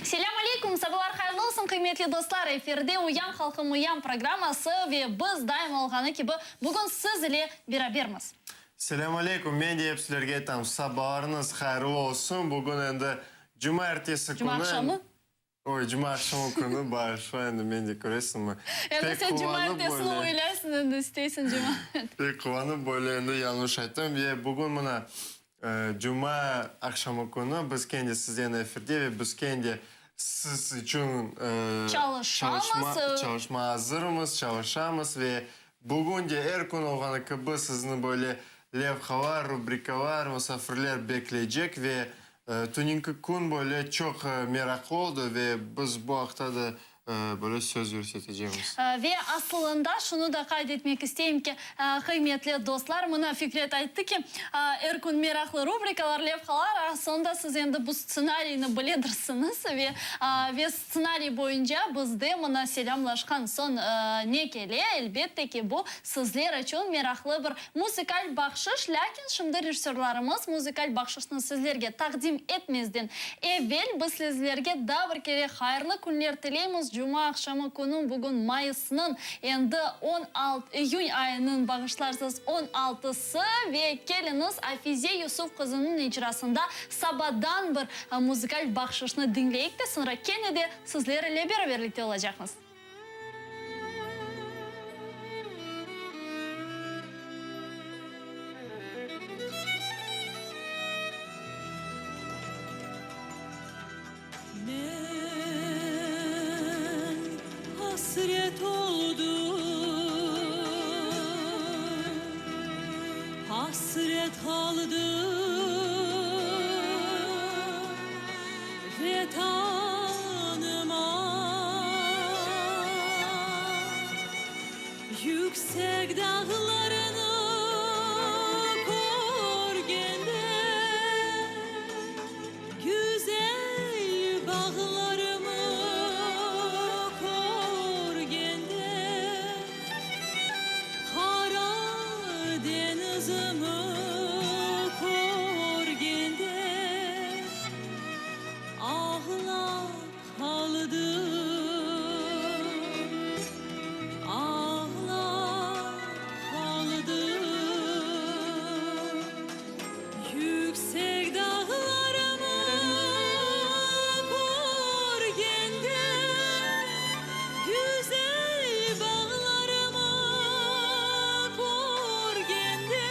Selâm aleyküm, sabalar hayırlı olsun, qıymetli dostlar! Efirde Uyan, halqım, uyan programması ve biz daima olğanı kibi bugün siz ile berabermiz. Selâm aleyküm, men de ep sizlerge aytam, sabalarıñız hayırlı olsun, bugün endi cumaertesi künü. Cuma aqşamı. Oy, cumaaqşamı künü bağışla endi, men de köresiñmi, Endi pek sen quvanıp cumaertesini böyle. oylaysıñ endi, isteysiñ cuma. Pek quvanıp böyle endi yañlış ayttım. Ve bugün mına, cuma aqşamı künü biz kene sizden efirde ve biz kene siz içün Çalışamız. çalışma azırmız, çalışamız ve bugün de er kün olğanı kibi sizni böyle levhalar, rubrikalar, musafirler bekleycek ve Tününki kün böyle çoq meraqlı oldı ve biz bu aqta da böyle söz yürsetecekmiz. Ve asılında şunı da qayd etmek isteyim ki, qıymetli dostlar, mına Fikret ayttı ki, er kün meraqlı rubrikalar, levhalar, a soñda siz endi bu stsenariyni biledirsiñiz ve ve stsenariy boyunca bizde mına selâmlaşqan soñ ne kele, elbette ki, bu sizler içün meraqlı bir muzıkal bahşış, lâkin şimdi rejissörlarımız muzıkal bahşışnı sizlerge taqdim etmezden evel biz sizlerge daa bir kere hayırlı künler tileymiz. Cuma aqşamı künü, bugün mayısnıñ, endi iyün ayınıñ, bağışlarsız, on altısı ve keliñiz Afize Yusuf qızınıñ icrasında sabadan bir muzıkal bahşışnı diñleyik de, soñra kene de sizler ile beraberlikte olacaqmız. Men hasret oldım, hasret qaldım Vetanıma. Yüksek dağlarnı körgende, Güzel bağlarımı körgende, Qara deñizimi körgende, Ağlap qaldım, ağlap qaldım. Yüksek dağlarımı körgende, Güzel bağlarımı körgende.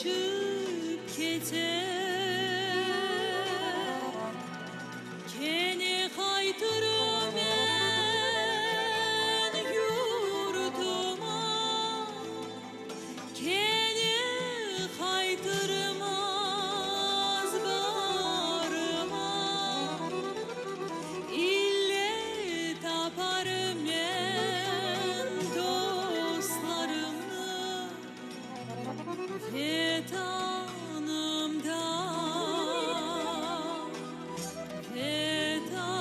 Köçip keter, Kene qaytırım men yurtuma, Kene qaytırım azbarıma, İlle taparım men dostlarımnı Vetanımda, Vetanımda.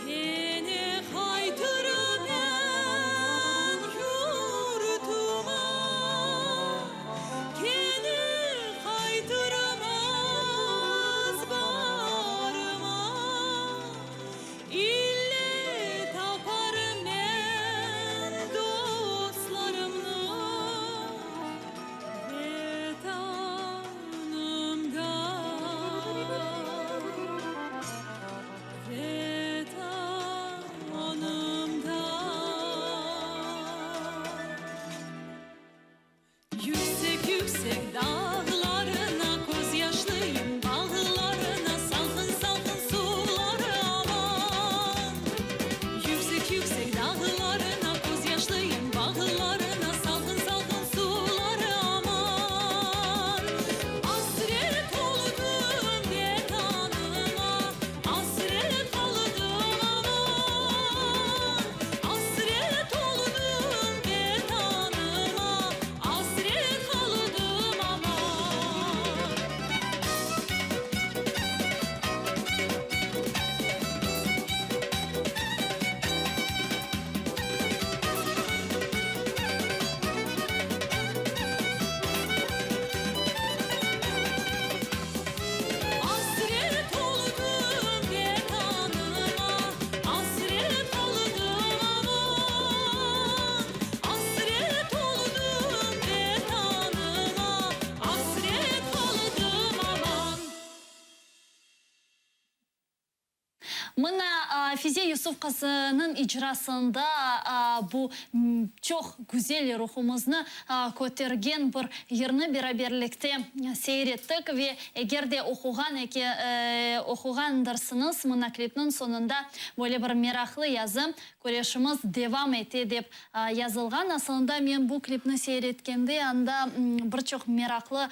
Kene qaytırım men yurtuma, Kene qaytırım azbarıma, İlle taparım men dostlarımnı Vetanımda, Vetanımda. Yüksek yüksek dağlarına közyaşlıyım bağlarına salqın salqın suvları aman. Yüksek yüksek dağlarına közyaşlıyım bağlarına salqın salqın suvları aman. Asret oldım Vetanıma, asret qaldım aman. Asret oldım Vetanıma, asret qaldım aman. Asret oldım Vetanıma, asret qaldım aman. Asret oldım Vetanıma, asret qaldım aman. Mına Fize Yusuf qızınıñ icrasında bu çoq güzel ruhumıznı kötergen bir yırnı beraberlikte seyir ettik ve eger de oquğan oquğandırsıñız, mına klipniñ soñunda böyle bir meraqlı yazı, Küreşimiz devam ete dep yazılğan. Asılında men bu klipni seyir etkende anda bir çoq meraqlı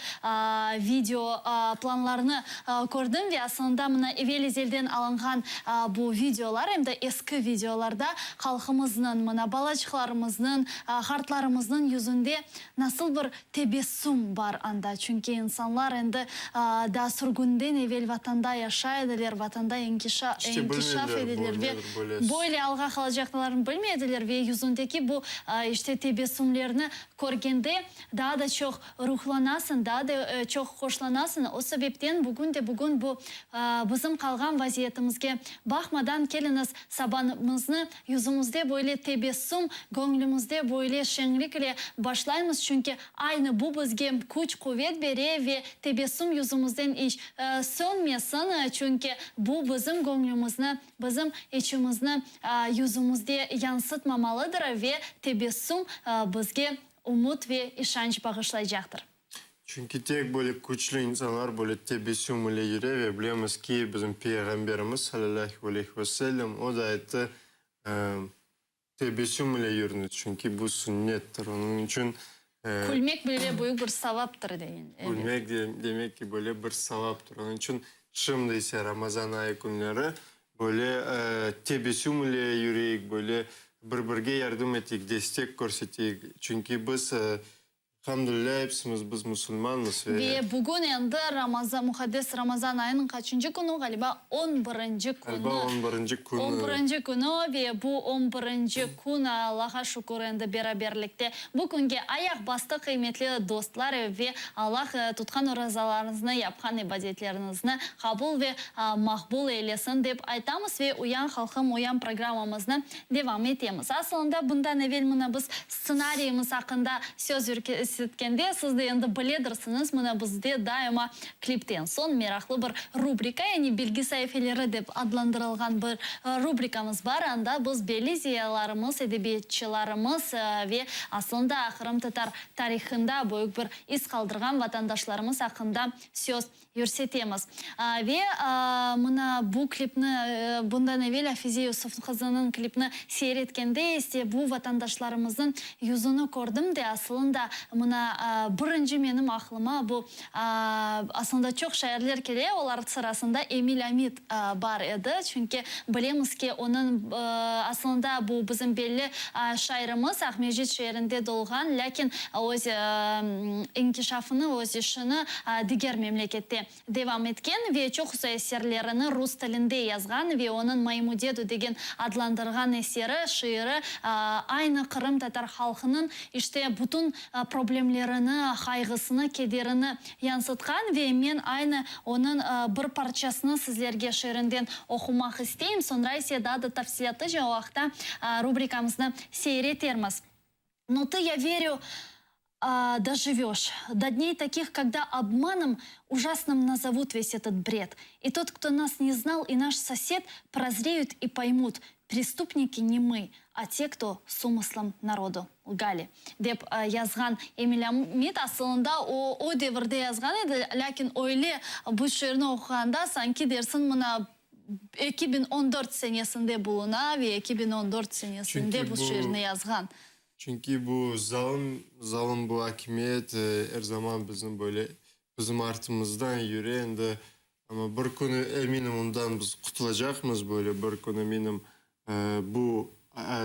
video planlarnı kördim ve asılında mına evel-ezelden alınğan bu videolar em de eski videolarda halqımıznıñ, mına balaçıqlarımıznıñ, qartlarımıznıñ yüzünde nasıl bir tebessüm bar anda. Çünki insanlar endi daa sürgünden evel vatanda yaşay ediler, vatanda İşte inkişaf bilmediler ediler bu ve nedir böyle. böyle alğa qalacaqlarını bilmediler ve yüzündeki bu işte tebessümlerni körgende daa da çoq ruhlanasıñ, daa da çoq hoşlanasıñ. O sebepten bugün de bugün bu bizim qalğan vaziyetimizge baqmadan keliñiz sabanımıznı Yüzümizde böyle tebessüm, göñlümizde böyle şeñlik ile başlaymız, çünki aynı bu bizge küç-quvet bere ve tebessüm yüzümizden iç sönmesin, çünki bu bizim göñlümizni, bizim içimizni yüzümizde yansıtmamalıdır ve tebessüm bizge ümüt ve işanç bağışlaycaqtır. Çünki tek böyle küçlü insanlar böyle tebessüm ile yüre ve bilemiz ki, bizim Peyğamberimiz, salâlâhu aleyhi ve sellem, o da ayttı, Tebessüm ile yürüñiz, çünki bu sünnettir. Onıñ içün. Külmek bile büyük bir savaptır, deyin. Külmek, demek ki, böyle bir savaptır. Onıñ içün şimdi ise Ramazan ayı künleri böyle tebessüm ile yüreyik, böyle bir-birge yardım eteyik, destek körseteyik. Çünki biz Elhamdülilâ, epsimiz biz musulmanmız ve. Ve bugün endi Ramazan, muqaddes Ramazan ayınıñ qaçıncı künü, ğaliba, on birinci künü. Ğaliba, on birinci künü. On birinci künü ve bu on birinci kün, Allağa şükür, endi beraberlikte bu künge ayaq bastıq, qıymetli dostlar, ve Allah tutqan orazalarıñıznı, yapqan ibadetleriñizni qabul ve maqbul eylesin, dep aytamız ve Uyan, halqım, uyan programmamıznı devam etemiz. Asılında, bundan evel mına biz stsenariyimiz aqqında söz. kirsetkende, siz de endi biledirsiñiz, mına bizde daima klipten soñ meraqlı bir rubrika, yani Bilgi saifeleri dep adlandırılğan bir rubrikamız bar. Anda biz belli ziyalarımız, edebiyatçılarımız ve aslında qırımtatar tarihında büyük bir iz qaldırğan vatandaşlarımız aqqında söz yürsetemiz. Ve mına bu klipni, bundan evel Afize Yusufqızınıñ klipni seyir etkende ise bu vatandaşlarımıznıñ yüzüni kördim de, asılında mına birinci menim aqlıma bu, aslında çoq şairler kele, olar sırasında Emil Amit bar edi, çünki bilemiz ki, onıñ asılında bu bizim belli şairimiz, Aqmescit şeerinde doğğan, lâkin öz inkişafını, öz işini diger memlekette devam etken ve çoqusı eserlerini rus tilinde yazğan ve onıñ Moyemu dedu degen adlandırğan eseri, şiiri aynı qırımtatar halqınıñ işte bütün problemlerini, qayğısını, kederini yansıtqan ve men aynı onıñ bir parçasını sizlerge şiirinden oqumaq isteyim, soñra ise daa da tafsilâtlıca o aqta rubrikamıznı seyir etermiz. No tı, ya verю, dojivöş do dney takih, kogda obmanom ужасным nazovut ves etot bred, i tot, kto nas ne znal i naş sosed, prozreyut i poymut, prestupniki ne mı, a te, kto s umıslom narodu lgali, dep yazğan Emil Amit. Asılında o, o devirde yazğan edi, lâkin öyle bu şiirni oquğanda sanki dersiñ mına 2014 senesinde buluna ve 2014 senesinde Çünki bu bu şiirni yazğan. Çünki bu zalım, zalım bu akimiyet er zaman bizni böyle bizim artımızdan yüre endi. Amma bir künü, eminim, ondan biz qutulacaqmız böyle bir künü, eminim, bu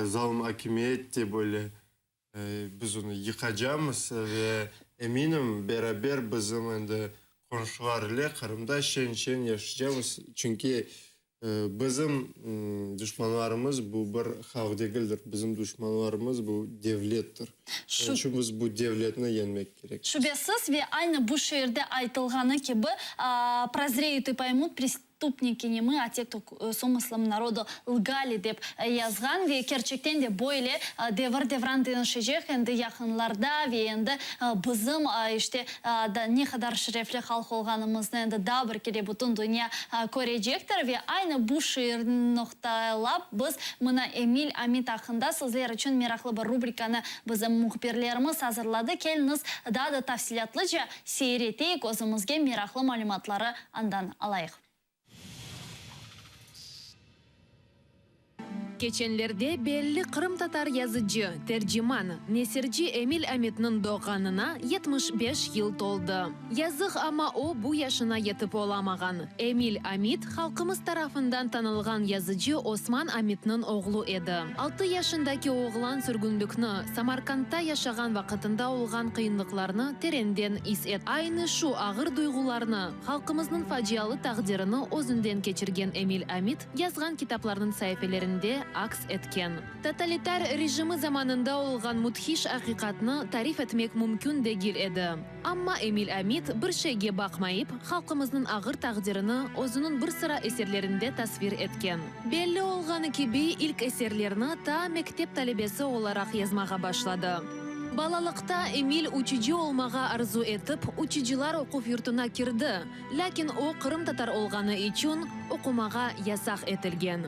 zalım akimiyet de böyle Biz onı yıqacamız ve eminim, beraber bizim endi qonşular ile Qırımda şeñ-şeñ yaşaycamız. Çünki bizim duşmanlarımız bu bir halq degildir, bizim duşmanlarımız bu devlettir. Onıñ içün biz bu devletni yeñmek kerekmiz. Şübesiz, ve aynı bu şiirde aytılğanı kibi, Prozreyut i poymut, Prestupniki ne mı, a te, kto s umıslom narodu lgali dep yazğan ve kerçekten de böyle devir-devran deñişecek endi yaqınlarda ve endi bizim işte ne qadar şerefli halq olğanımıznı endi daa bir kere bütün dünya körecektir ve aynı bu şiirni noqtalap biz mına Emil Amit aqqında sizler içün meraqlı bir rubrikanı bizim mühbirlerimiz azırladı. Keliñiz daa da tafsilâtlıca Seyir eteyik, özümizge meraqlı malümatları andan alayıq. Keçenlerde belli qırımtatar yazıcı, terciman, nesirci Emil Amitniñ doğğanına 75 yıl toldı. Yazıq, amma o bu yaşına yetip olamağan. Emil Amit halqımız tarafından tanılğan yazıcı Osman Amitniñ oğlu edi. Altı yaşındaki oğlan sürgünlikni, Samarkandta yaşağan vaqıtında olğan qıyınlıqlarnı terenden is etti. Aynı şu ağır duyğularnı, halqımıznıñ facialı taqdirini özünden keçirgen Emil Amit yazğan kitaplarnıñ saifelerinde aks etken. Totalitar rejimi zamanında olğan müthiş aqiqatnı tarif etmek mümkün degil edi. Amma Emil Amit bir şeyge baqmayıp, halqımıznıñ ağır taqdirini özüniñ bir sıra eserlerinde tasvir etken. Belli olğanı kibi, ilk eserlerini ta mektep talebesi olaraq yazmağa başladı. Balalıqta Emil uçucı olmağa arzu etip, uçucılar oquv yurtuna kirdi, lâkin o qırımtatar olğanı içün oqumağa yasaq etilgen.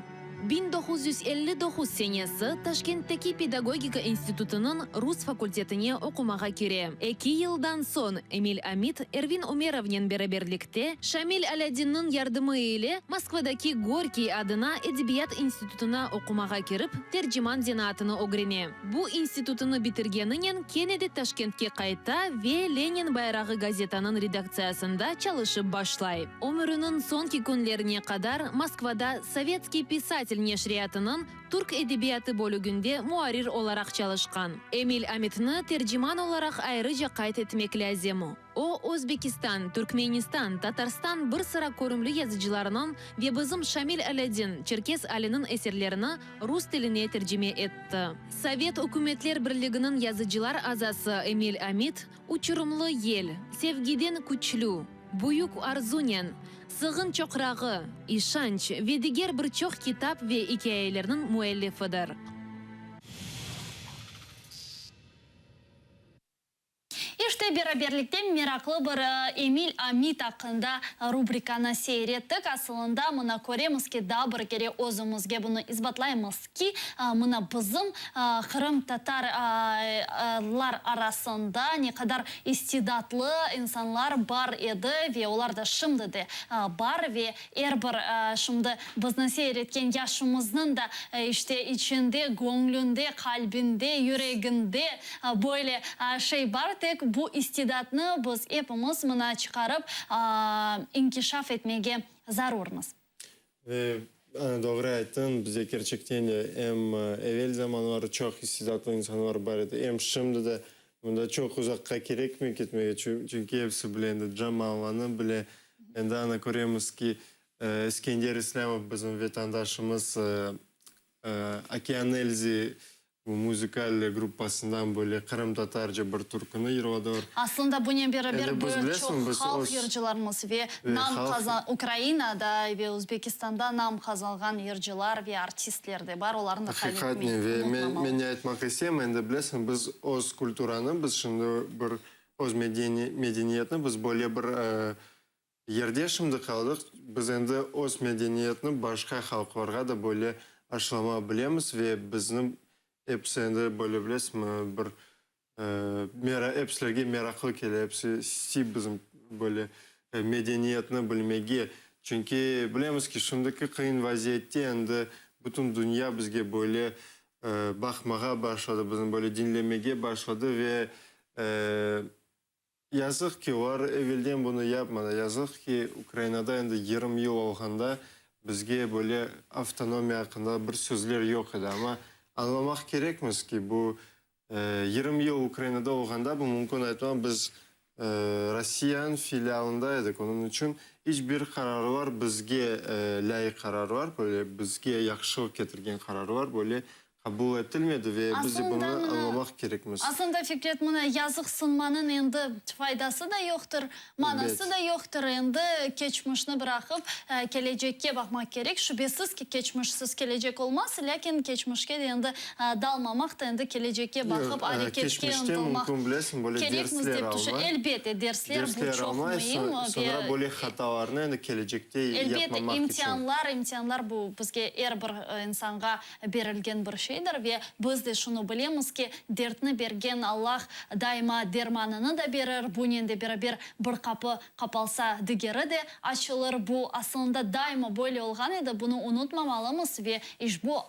1959 senesi Taşkentteki pedagogika institutınıñ rus fakultetine oqumağa kire. Eki yıldan soñ Emil Amit Ervin Umerovnen beraberlikte Şamil Alâdinniñ yardımı ile Moskvadaki Gorkiy adına edebiyat institutına oqumağa kirip, terciman zenaatını ögrene. Bu institutını bitirgeninen kene de Taşkentke qayta ve Lenin bayrağı gazetanıñ redaktsiyasında çalışıp başlay. Ömüriniñ soñki künlerine qadar Moskvada Sovetskiy pisatel neşriyatınıñ türk edebiyatı bölüginde muarrir olaraq çalışqan. Emil Amitni terciman olaraq ayrıca qayd etmek lâzim. O, Özbekistan, Türkmenistan, Tatarstan bir sıra körümli yazıcılarınıñ ve bizim Şamil Alâdin, Çerkez Aliniñ eserlerini rus tiline tercime etti. Sovet Ükümetler Birliginiñ yazıcılar azası Emil Amit Uçurımlı yel, Sevgiden küçlü, Büyük arzunen, Sığın çoqrağı, İşanç ve diger bir çoq kitap ve ikâyelerniñ müellifidir. İşte, beraberlikte meraqlı bir Emil Amit aqqında rubrikanı seyir ettik. Asılında, mına köremiz ki, daa bir kere özümizge bunı isbatlaymız ki, mına bizim qırımtatarlar arasında ne qadar istidatlı insanlar bar edi ve olar da şimdi de bar ve Er bir şimdi bizni seyir etken yaşımıznıñ da işte içinde, göñlünde, qalbinde, yüreginde böyle şey bar, tek bu istidatnı biz epimiz mına çıqarıp inkişaf etmege zarurmız. Ve doğru ayttıñ, bizde kerçekten de em evel zamanları çoq istidatlı insanlar bar edi, em şimdi de mında çoq uzaqqa kerekmey ketmege, çünki episi bile endi Camalanı bile, Endi ana köremiz ki, Eskender İslâmov bizim vetandaşımız Okean Elzi bu muzıkal gruppasından böyle qırımtatarca bir türküni yırladılar. Aslında bunen beraber Endi biz bir bilesiñ, çoq biz halq öz yırcılarımız ve ve nam halq qaza Ukrainada ve Özbekistanda nam qazanğan yırcılar ve artistler de bar, olarnı da qayd etmey Aqiqatnen ve men unutmamalı. men ne aytmaq isteyim, endi bilesiñ, biz öz kulturanı biz şimdi bir öz medeniyetni biz böyle bir yerde şimdi qaldıq, biz endi öz medeniyetni başqa halqlarğa da böyle aşılama bilemiz ve bizni episi endi böyle bilesizmi bir episilerge meraqlı kele, episi istey bizim böyle medeniyetni bilmege. Çünki bilemiz ki, şimdiki qıyın vaziyette endi bütün dünya bizge böyle baqmağa başladı, bizni böyle diñlemege başladı ve yazıq ki, olar evelden bunı yapmadı. Yazıq ki, Ukrainada endi 20 yıl olğanda bizge böyle avtonomiya aqqında bir sözler yoq edi. Amma añlamaq kerekmiz ki, bu 20 yıl Ukrainada olğanda, bu mümkün aytmam, biz Rossiyanıñ filialında edik, onıñ içün iç bir qararlar bizge lâyıq qararlar, böyle bizge yahşılıq ketirgen qararlar böyle qabul etilmedi ve biz de bunı añlamaq kerekmiz. Aslında, Fikret, mına yazıqsınmanıñ endi faydası da yoqtır, manası da yoqtır. Endi keçmişni bıraqıp, kelecekke baqmaq kerek. Şübesiz ki, keçmişsiz kelecek olmaz, lâkin keçmişke de endi dalmamaq da, endi kelecekke baqıp, areketke ıntılmaq kerekmiz dep tüşünem. Elbette, dersler bu çoq müim. Soñra böyle hatalarnı endi kelecekte yapmamaq içün. Elbette, imtianlar, imtianlar bu bizge er bir insanğa berilgen bir şeydir ve biz de şunı bilemiz ki, dertni bergen Allah daima dermanını da berir, bunen de beraber bir qapı qapalsa, digeri de açılır. Bu, asılında, daima böyle olğan edi, bunı unutmamalımız ve işbu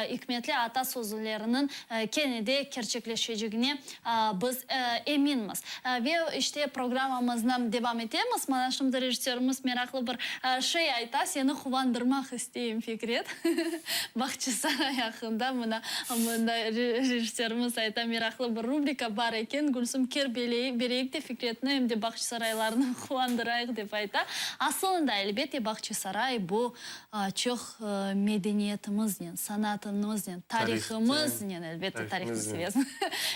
ikmetli ata sözleriniñ kene de kerçekleşecegine biz eminmiz. Ve, işte, programmamıznı devam etemiz. Mana şimdi rejissörımız meraqlı bir şey ayta, seni quvandırmaq isteyim, Fikret. Bağçasaray aqqında mına mında rejissörımız ayta, meraqlı bir rubrika bar eken, Gülsüm, kir bereyik de Fikretni em de Bağçasaraylarnı quvandırayıq, dep ayta. Asılında, elbette, Bağçasaray bu çoq medeniyetimiznen, sanatımıznen, tarihımıznen, elbette, tarihnı sevesiñ,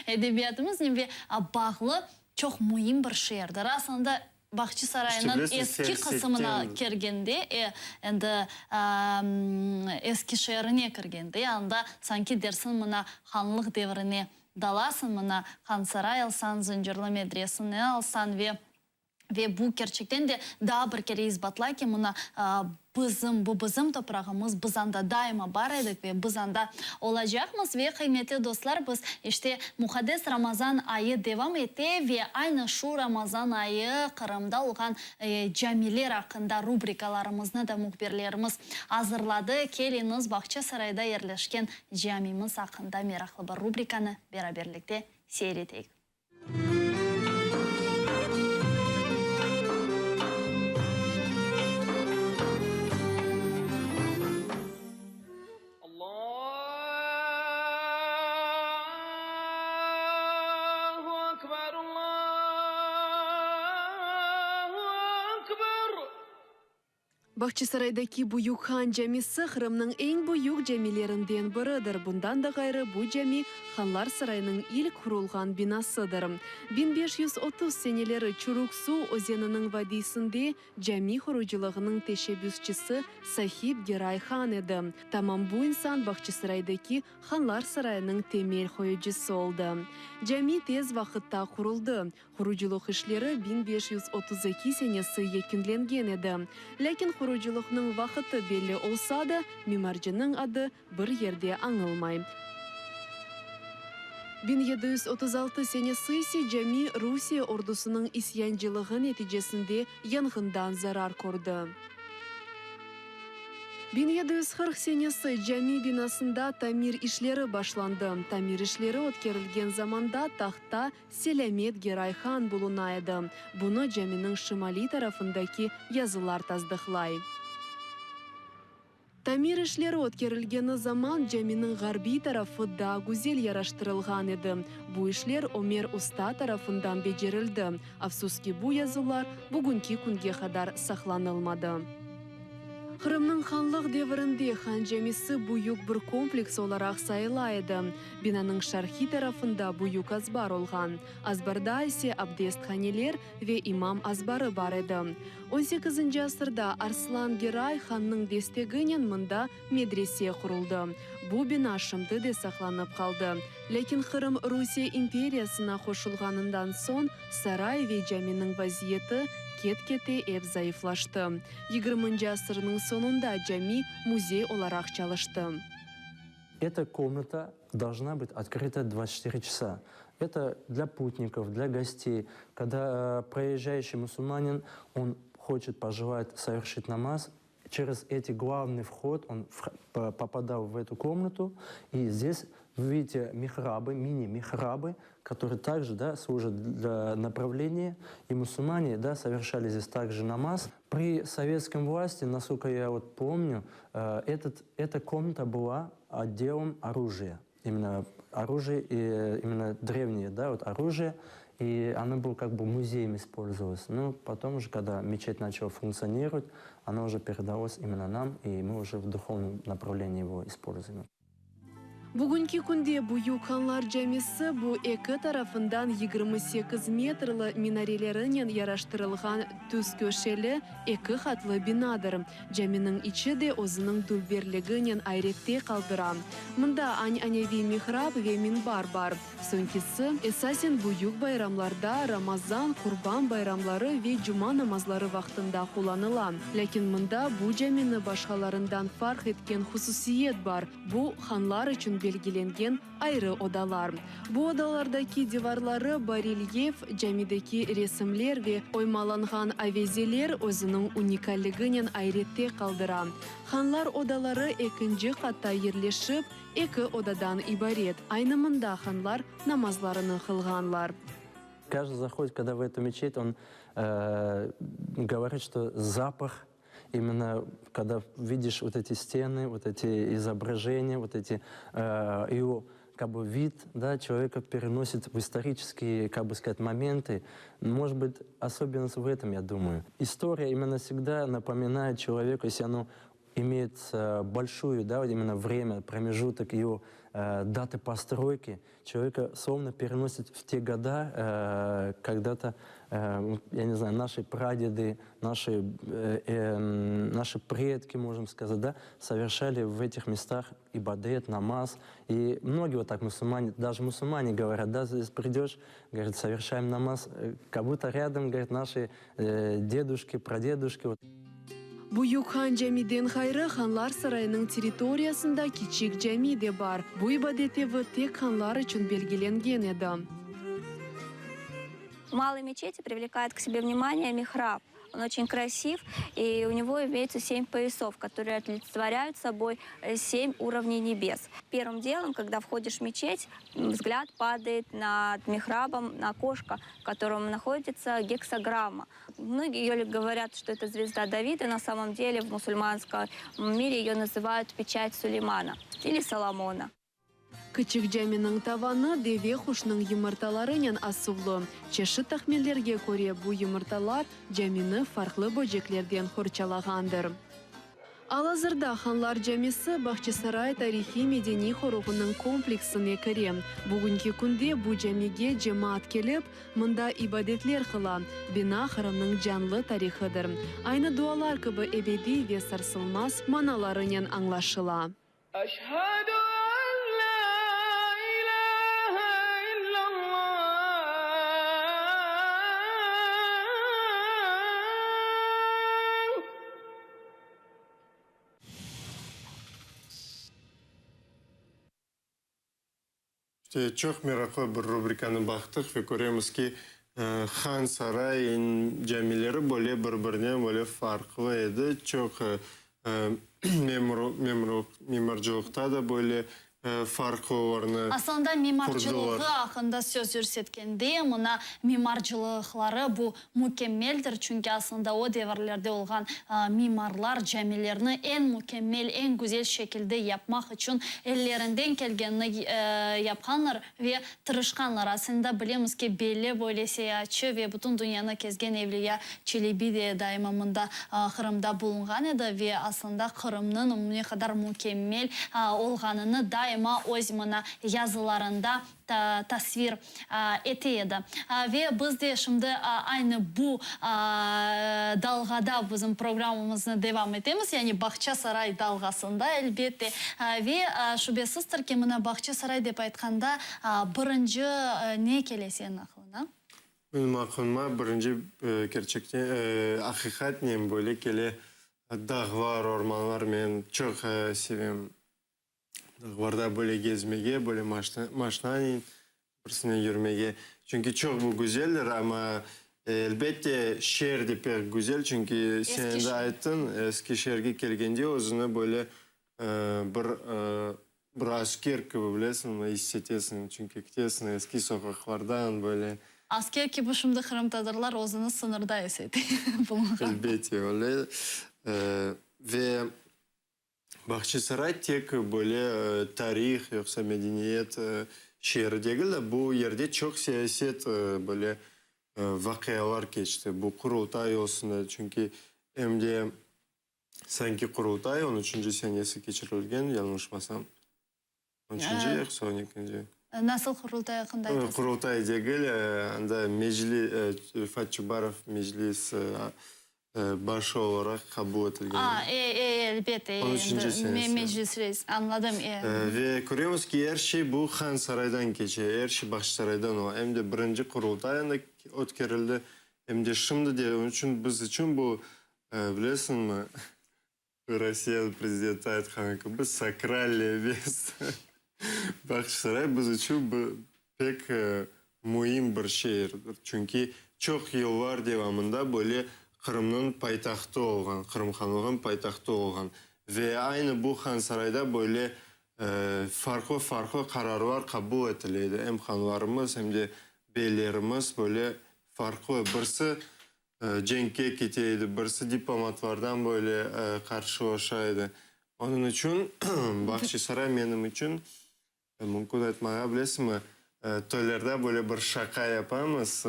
edebiyatımıznen ve bağlı çoq müim bir şeerdir. Aslında, Bağçasaraynıñ eski qısımına kirgende, endi eski şeerine kirgende, anda sanki dersiñ mına hanlıq devrine dalasıñ, mına Hansaray alsañ, Zıncırlı medresini alsañ ve Ve bu kerçekten de daa bir kere isbatlay ki, mına, bizim, bu bizim toprağımız, biz anda daima bar edik ve biz anda olacaqmız. Ve, qıymetli dostlar, biz, işte, muqaddes Ramazan ayı devam ete ve aynı şu Ramazan ayı Qırımda olğan camiler aqqında rubrikalarımıznı da mühbirlerimiz azırladı. Keliñiz, Bağçasarayda yerleşken camimiz aqqında meraqlı bir rubrikanı beraberlikte seyir eteyik. Bağçasaraydaki Büyük Han camisi Qırımnıñ eñ büyük camilerinden biridir. Bundan da ğayrı, bu cami Hanlar sarayınıñ ilk qurulğan binasıdır. 1530 seneleri Çurük Suv özeniniñ vadiysinde cami qurucılığınıñ teşebbüsçisi Sahib Geray Han edi. Tamam bu insan Bağçasaraydaki Hanlar sarayınıñ temel qoyucısı oldı. Cami tez vaqıtta quruldı. Qurucılıq işleri 1532 senesi yekünlengen edi. Lâkin qurucılıqnıñ vaqıtı belli olsa da, mimarcınıñ adı bir yerde añılmay. 1736 senesi ise cami Rusiye ordusınıñ isyancılığı neticesinde yanğından zarar kördi. 1740 senesi cami binasında tamir işleri başlandı. Tamir işleri ötkerilgen zamanda tahtta Selâmet Geray Han buluna edi. Bunı caminiñ şimaliy tarafındaki yazılar tasdıqlay. Tamir işleri ötkerilgeni zaman caminiñ ğarbiy tarafı daa güzel yaraştırılğan edi. Bu işler Ömer usta tarafından becerildi. Afsus ki, bu yazılar bugünki künge qadar saqlanılmadı. Qırımnıñ hanlıq devirinde Han camisi büyük bir kompleks olaraq sayıla edi. Binanıñ şarqiy tarafında büyük azbar olğan. Azbarda ise abdesthaneler ve imam azbarı bar edi. On sekizinci asırda Arslan Geray hannıñ desteginen mında medrese quruldı. Bu bina şimdi de saqlanıp qaldı. Lâkin Qırım Rusiye imperiyasına qoşulğanından soñ saray ve caminiñ vaziyeti ket-kete ep zayıflaştı. Yigirminci asırnıñ soñunda cami müzey olaraq çalıştı. Эта комната должна быть открыта 24 часа. Это для путников, для гостей. Когда э, проезжающий мусульманин, он хочет, пожелать совершить намаз, через эти главный вход он попадал в эту комнату, и здесь вы видите михрабы, мини-михрабы, которые также да, служат для направления. И мусульмане да, совершали здесь также намаз. При советском власти, насколько я вот помню, э, этот, эта комната была отделом оружия. Именно оружие, и, именно древнее, да, вот оружие. И оно было как бы музеем использовалось. Но потом уже, когда мечеть начала функционировать, оно уже передалось именно нам, и мы уже в духовном направлении его используем. Bugünki künde Büyük Hanlar camisi bu eki tarafından 28 metrli minarelerinen yaraştırılğan tüz köşeli eki qatlı binadır. Caminiñ içi de özüniñ dülberliginen ayrette qaldıra. Mında ananeviy mihrab ve minbar bar. Soñkisi, esasen büyük bayramlarda, Ramazan, Qurban bayramları ve cuma namazları vaqtında qullanıla. Lâkin mında bu camini başqalarından farq etken hususiyet bar, bu, hanlar içün belgilengen ayrı odalar. Bu odalardaki divarları barelyef, camideki resimler ve oymalanğan avezeler özüniñ unikalliginen ayrette qaldıra. Hanlar odaları ekinci qatta yerleşip, eki odadan ibaret. Aynı mında hanlar namazlarını qılğanlar. Каждый заходит, когда в эту мечеть, он э, говорит, что запах именно когда видишь вот эти стены, вот эти изображения, вот эти э, его как бы вид, да, человека переносит в исторические, как бы сказать, моменты. Может быть, особенность в этом, я думаю. История именно всегда напоминает человеку, если оно имеет э, большую, да, вот именно время, промежуток его э, даты постройки, человека словно переносит в те года, э, когда-то, э, я не знаю, наши прадеды, наши, э, э, наши предки, можем сказать, да, совершали в этих местах ибадет, намаз. И многие вот так мусульмане, даже мусульмане говорят, да, здесь придешь, говорят, совершаем намаз, э, как будто рядом, говорят, наши э, дедушки, прадедушки. Вот. Büyük Han camiden ğayrı Hanlar sarayınıñ territoriyasında kiçik cami de bar. Bu ibadet evi tek hanlar içün belgilengen edi. В малой мечети привлекает к себе внимание михраб. Он очень красив, и у него имеется семь поясов, которые олицетворяют собой э, семь уровней небес. Первым делом, когда входишь в мечеть, взгляд падает над михрабом на окошко, в котором находится гексаграмма. Многие ее говорят, что это звезда Давида. На самом деле в мусульманском мире ее называют печать Сулеймана или Соломона. Kiçik caminiñ tavanı deve quşnıñ yımırtalarınen asuvlı. Çeşit tahminlerge köre, bu yımırtalar camini farqlı böceklerden qorçalağandır. Al-azırda Hanlar camisi Bağçasaray tarihiy-medeniy qoruğınıñ kompleksine kire. Bugünki künde bu camige cemaat kelip, mında ibadetler qıla. Bina Qırımnıñ canlı tarihıdır. Aynı dualar kibi ebediy ve sarsılmaz manalarınen añlaşıla. Eşhedü en lâ ilâhe illallah. İşte, çoq meraqlı bir rubrikanı baqtıq ve köremiz ki, Han saray camileri böyle bir-birinen böyle farqlı edi. Çoq mimarcılıqta da böyle farqlı olarnı Aslında mimarcılığı qurdılar. aqqında söz yürsetkende, mına mimarcılıqları bu mükemmeldir, çünki aslında o devirlerde olğan mimarlar camilerni eñ mükemmel, eñ güzel şekilde yapmaq içün ellerinden kelgenini yapqanlar ve tırışqanlar. Aslında bilemiz ki, belli böyle seyaatçı ve bütün dünyanı kezgen Evliya Çelebi de daima mında Qırımda bulunğan edi ve aslında Qırımnıñ ne qadar mükemmel olğanını daima öz mına yazılarında tasvir ete edi. Ve biz de şimdi aynı bu dalğada bizim programmamıznı devam etemiz, yani Bağçasaray dalğasında, elbette. Ve şübesizdir ki, mına Bağçasaray dep aytqanda, birinci ne kele seniñ aqlıña? Menim aqlıma birinci kerçekten, aqiqatnen böyle kele dağlar, ormanlar, men çoq sevem Dağlarda böyle gezmege, böyle maşinanen birisinen yürmege. Çünki çoq bu güzeldir, amma elbette şeer de pek güzel, çünki sen endi ayttıñ, eski şeerge kelgende özüni böyle bir bir asker kibi bilesiñmi, is etesiñ, çünki ketesiñ eski soqaqlardan böyle. Asker kibi şimdi qırımtatarlar özüni sıñırda is ete bulunğan. Elbette öyle. Ve Bağçasaray tek böyle tarih yoqsa medeniyet şeeri degil de, bu yerde çoq siyaset böyle vaqialar keçti. Bu Qurultay olsun da, çünki em de sanki Qurultay on üçünci senesi keçirilgen, yañlışmasam. On üçünci yoqsa on ekinci? Nasıl Qurultay aqqında aytasıñ? Qurultay degil, anda Mecli, Refat Çubarov Meclis başı olaraq qabul etilgen. A, e, e, elbette, On üçünci senesi. Meclis reisi, añladım, e. Ve köremiz ki, er şey bu Han saraydan keçe, er şey Bağçasaraydan ola. Em de birinci Qurultay anda ötkerildi, em de şimdi de. Onıñ içün biz içün bu, bilesiñmi, Rusiye prezidenti aytqanı kibi, sakralnıy mesto. Bağçasaray biz içün bu pek müim bir şeerdir. Çünki çoq yıllar devamında böyle Qırımnıñ paytahtı olğan, Qırım Hanlığınıñ paytahtı olğan. Ve aynı bu Hansarayda böyle farqlı-farqlı qararlar qabul etile edi. Em hanlarımız, em de beylerimiz böyle farqlı. Birisi Cenkke kete edi, birisi diplomatlardan böyle qarşılaşa edi. Onıñ içün Bağçasaray menim içün, mümkün aytmağa, bilesiñmi, toylarda böyle bir şaqa yapamız,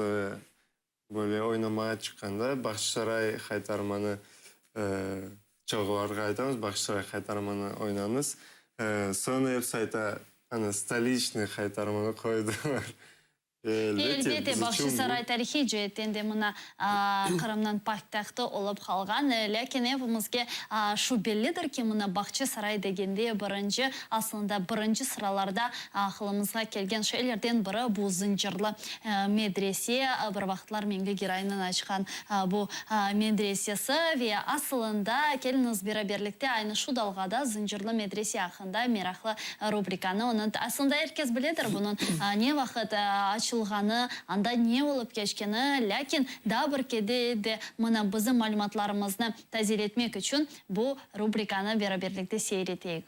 böyle oynamağa çıqqanda Bağçasaray haytarmanı çalğılarğa aytamız, Bağçasaray haytarmanı oynañız. Soñra episi ayta, ana, stoliçnıy haytarmanı qoydılar. Elbette, Bağçasaray tarihiy ceetten de mına Qırımnıñ paytahtı olıp qalğan. Lâkin epimizge şu bellidir ki, mına Bağçasaray degende birinci, aslında birinci sıralarda aqılımızğa kelgen şeylerden biri bu Zıncırlı medrese, bir vaqıtlar Meñli Giraynıñ açqan bu medresesi ve asılında keliñiz beraberlikte aynı şu dalğada Zıncırlı medrese aqqında meraqlı Rubrikanı onıñ, aslında er kes biledir bunıñ ne vaqıt açılğanı, anda ne olıp keçkeni, lâkin daa bir kere de mına bizim malümatlarımıznı tazeletmek içün bu rubrikanı beraberlikte seyir eteyik.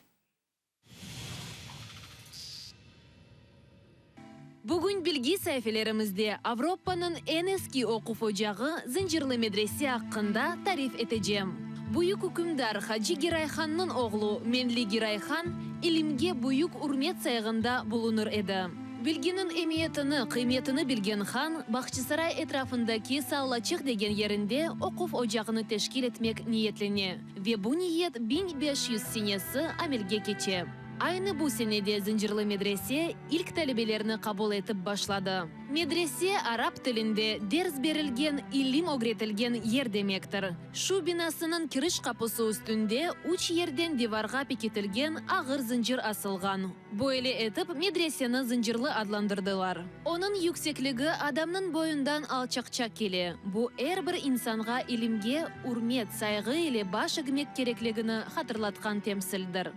Bugün bilgi saifelerimizde Avropanıñ eñ eski oquv ocağı Zıncırlı medrese aqqında tarif etecem. Büyük ükümdar Hacı Geray Hannıñ oğlu Meñli Geray Han ilimge büyük ürmet sayğında bulunır edi. Bilginiñ emiyetini, qıymetini bilgen han Bağçasaray etrafındaki Sallaçıq degen yerinde oquv ocağını teşkil etmek niyetlene ve bu niyet 1500 senesi amelge keçe. Aynı bu senede Zıncırlı medrese ilk talebelerni qabul etip başladı. Medrese arap tilinde ders berilgen, ilim ögretilgen yer demektir. Şu binasınıñ kiriş qapusı üstünde üç yerden divarğa pekitilgen ağır zıncır asılğan. Böyle etip medreseni Zıncırlı adlandırdılar. Onıñ yüksekligi adamnıñ boyundan alçaqça kele. Bu er bir insanğa ilimge ürmet, sayğı ile baş egmek kerekligini hatırlatqan temsildir.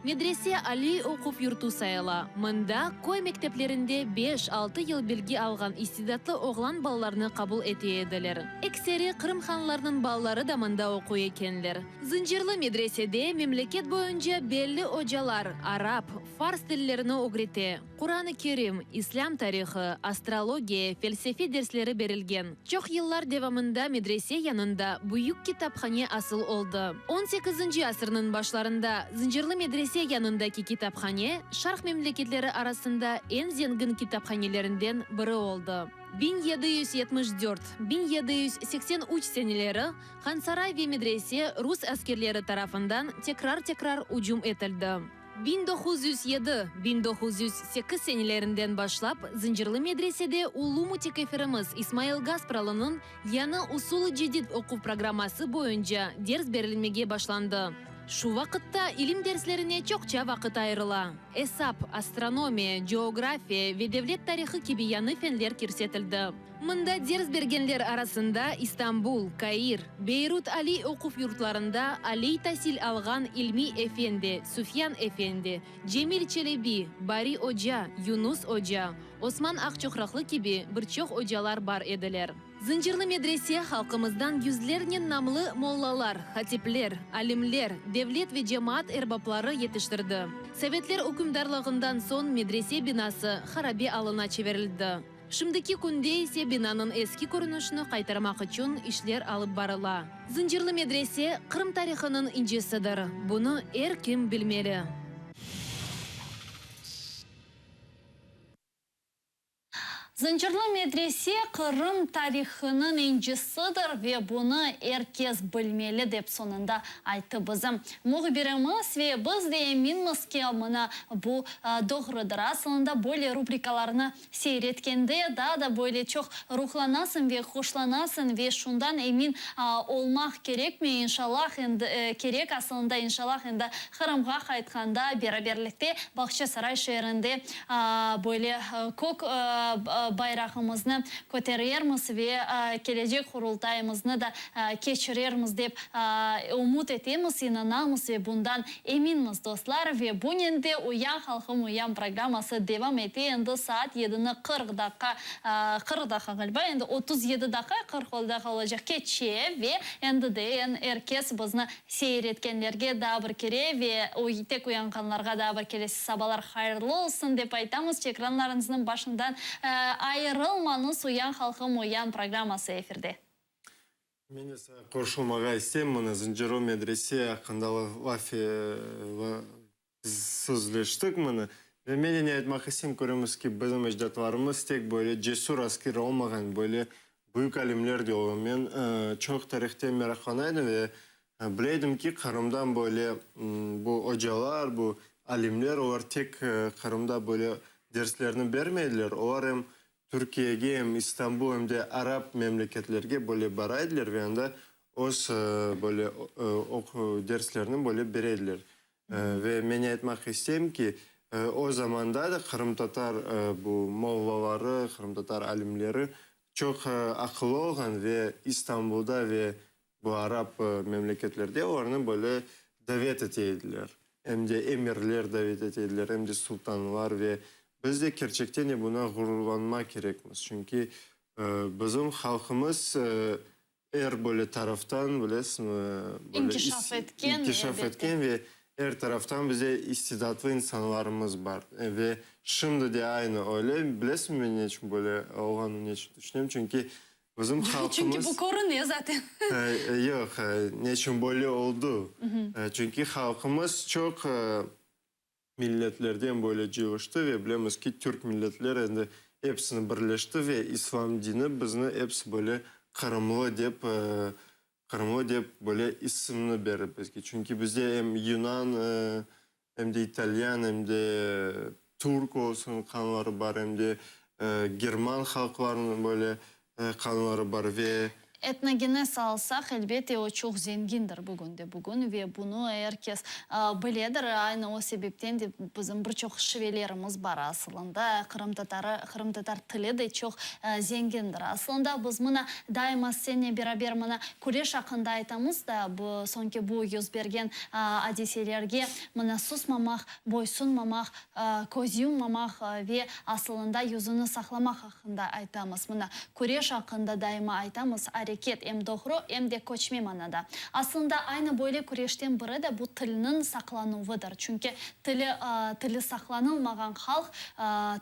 Medrese aliy oquv yurtu sayıla. Mında köy mekteplerinde beş, altı yıl bilgi alğan istidatlı oğlan balalarnı qabul ete ediler. Ekseri Qırım hanlarınıñ balaları da mında oquy ekenler. Zıncırlı medresede memleket boyunca belli ocalar arap, fars tillerini ögrete, Quran-ı Kerim, İslâm tarihı, astrologiya, felsefe dersleri berilgen. Çoq yıllar devamında medrese yanında büyük kitaphane asıl oldı. On sekizinci asırnıñ başlarında Zıncırlı medrese yanındaki kitaphane Şarq memleketleri arasında eñ zengin kitaphanelerinden biri oldı. 1774, 1783 seneleri Hansaray ve medrese rus askerleri tarafından tekrar-tekrar ücüm etildi. 1907, 1908 senelerinden başlap Zıncırlı medresede ulu mütekeffirimiz İsmail Gaspralınıñ yañı Usul-ı Cedid oquv programması boyunca ders berilmege başlandı. Şu vaqıtta ilim derslerine çoqça vaqıt ayırıla. Esap, astronomiya, coğrafiya ve devlet tarihı kibi yañı fenler kirsetildi. Mında ders bergenler arasında İstanbul, Kair, Beyrut aliy oquv yurtlarında aliy tasil alğan İlmiy efendi, Süfyan efendi, Cemil Çelebi, Bari oca, Yunus oca, Osman Aqçoqraqlı kibi bir çoq ocalar bar ediler. Zıncırlı medrese halqımızdan yüzlernen namlı mollalar, hatipler, alimler, devlet ve cemaat erbapları yetiştirdi. Sovetler ükümdarlığından soñ medrese binası harabe alına çevirildi. Şimdiki künde ise binanıñ eski körünişini qaytarmaq içün işler alıp barıla. Zıncırlı medrese, Qırım tarihınıñ incisidir, bunı er kim bilmeli. Zıncırlı medrese, Qırım tarihınıñ incisidir ve bunı er kes bilmeli, dep soñunda ayttı bizim mühbirimiz ve biz de eminmiz ki, mına bu doğrudır. Asılında böyle rubrikalarnı Seyretkende daa da böyle çoq ruhlanasıñ ve hoşlanasıñ ve şundan emin olmaq kerekmi, inşallah endi kerek asılında inşallah endi Qırımğa qaytqanda beraberlikte Bağçasaray şeerinde böyle kök bayrağımıznı köterermiz ve kelecek Qurultayımıznı da keçirermiz dep ümüt etemiz, inanamız ve bundan Eminmiz, dostlar, ve bunen de Uyan, halqım, uyan programması devam ete. Endi saat yedini 40 daqqa, 40 daqqa ğaliba, endi 37 daqqa, 40 daqqa olacaq, keçe ve endi de er kes bizni seyir etkenlerge daa bir kere ve tek uyanğanlarğa daa bir kelesi sabalar hayırlı olsun, dep aytamız. Ekranlarıñıznıñ başından ayırılmañız, Uyan, halqım, uyan programması efirde. Men de saña qoşulmağa isteyim, mına Zıncırlı medrese aqqında laf sözleştik mına. Ve men de ne aytmaq isteyim, köremiz ki, bizim ecdatlarımız tek böyle cesur asker olmağan, böyle büyük alimler de olğan. Men çoq tarihten meraqlana edim ve bile edim ki, Qırımdan böyle bu ocalar, bu alimler, olar tek Qırımda böyle derslerni bermediler, olar em Türkiyege, em İstanbul, em de arap memleketlerge böyle bara ediler ve anda öz böyle derslerni böyle bere ediler. Ve men aytmaq isteyim ki, o zamanda da qırımtatar bu mollaları, qırımtatar alimleri çoq aqıllı olğan ve İstanbulda ve bu arap memleketlerde olarnı böyle davet ete ediler. Em de emirler davet ete ediler, em de sultanlar ve biz de kerçekten de buna ğururlanma kerekmiz. Çünki bizim halqımız er böyle taraftan, bilesiñmi, böyle İnkişaf etken, inkişaf etken ve er taraftan bize istidatlı insanlarımız bar. Ve şimdi de aynı öyle. Bilesiñmi, men ne içün böyle olğanını ne içün tüşünem? Çünki. Bizim halqımız... Çünki bu körüne zaten. Yoq, neçün böyle oldu? Çünki halqımız çoq milletlerden böyle cıyılıştı ve bilemiz ki, türk milletler endi episini birleşti ve islam dini bizni episi böyle qırımlı dep, qırımlı dep böyle isimni berdi bizge. Çünki bizde em yunan, em de italyan, em de türk olsun qanları bar, em de german halqlarınıñ böyle qanları bar ve. Etnogenez alsaq, elbette, o çoq zengindir bugün de bugün ve bunı er kes biledir. Aynı o sebepten de bizim bir çoq şivelerimiz bar asılında. Qırımtatarı, qırımtatar tili de çoq zengindir. Asılında biz mına daima seninle beraber mına küreş aqqında aytamız da, bu soñki bu yüz bergen adiselerge mına susmamaq, boysunmamaq, köz yummamaq ve asılında yüzüni saqlamaq aqqında aytamız. Mına, küreş aqqında daima aytamız, areket em doğru, em de köçme manada. Aslında, aynı böyle küreşten biri de bu tilniñ saqlanuvıdır. Çünki tili, tili saqlanılmağan halq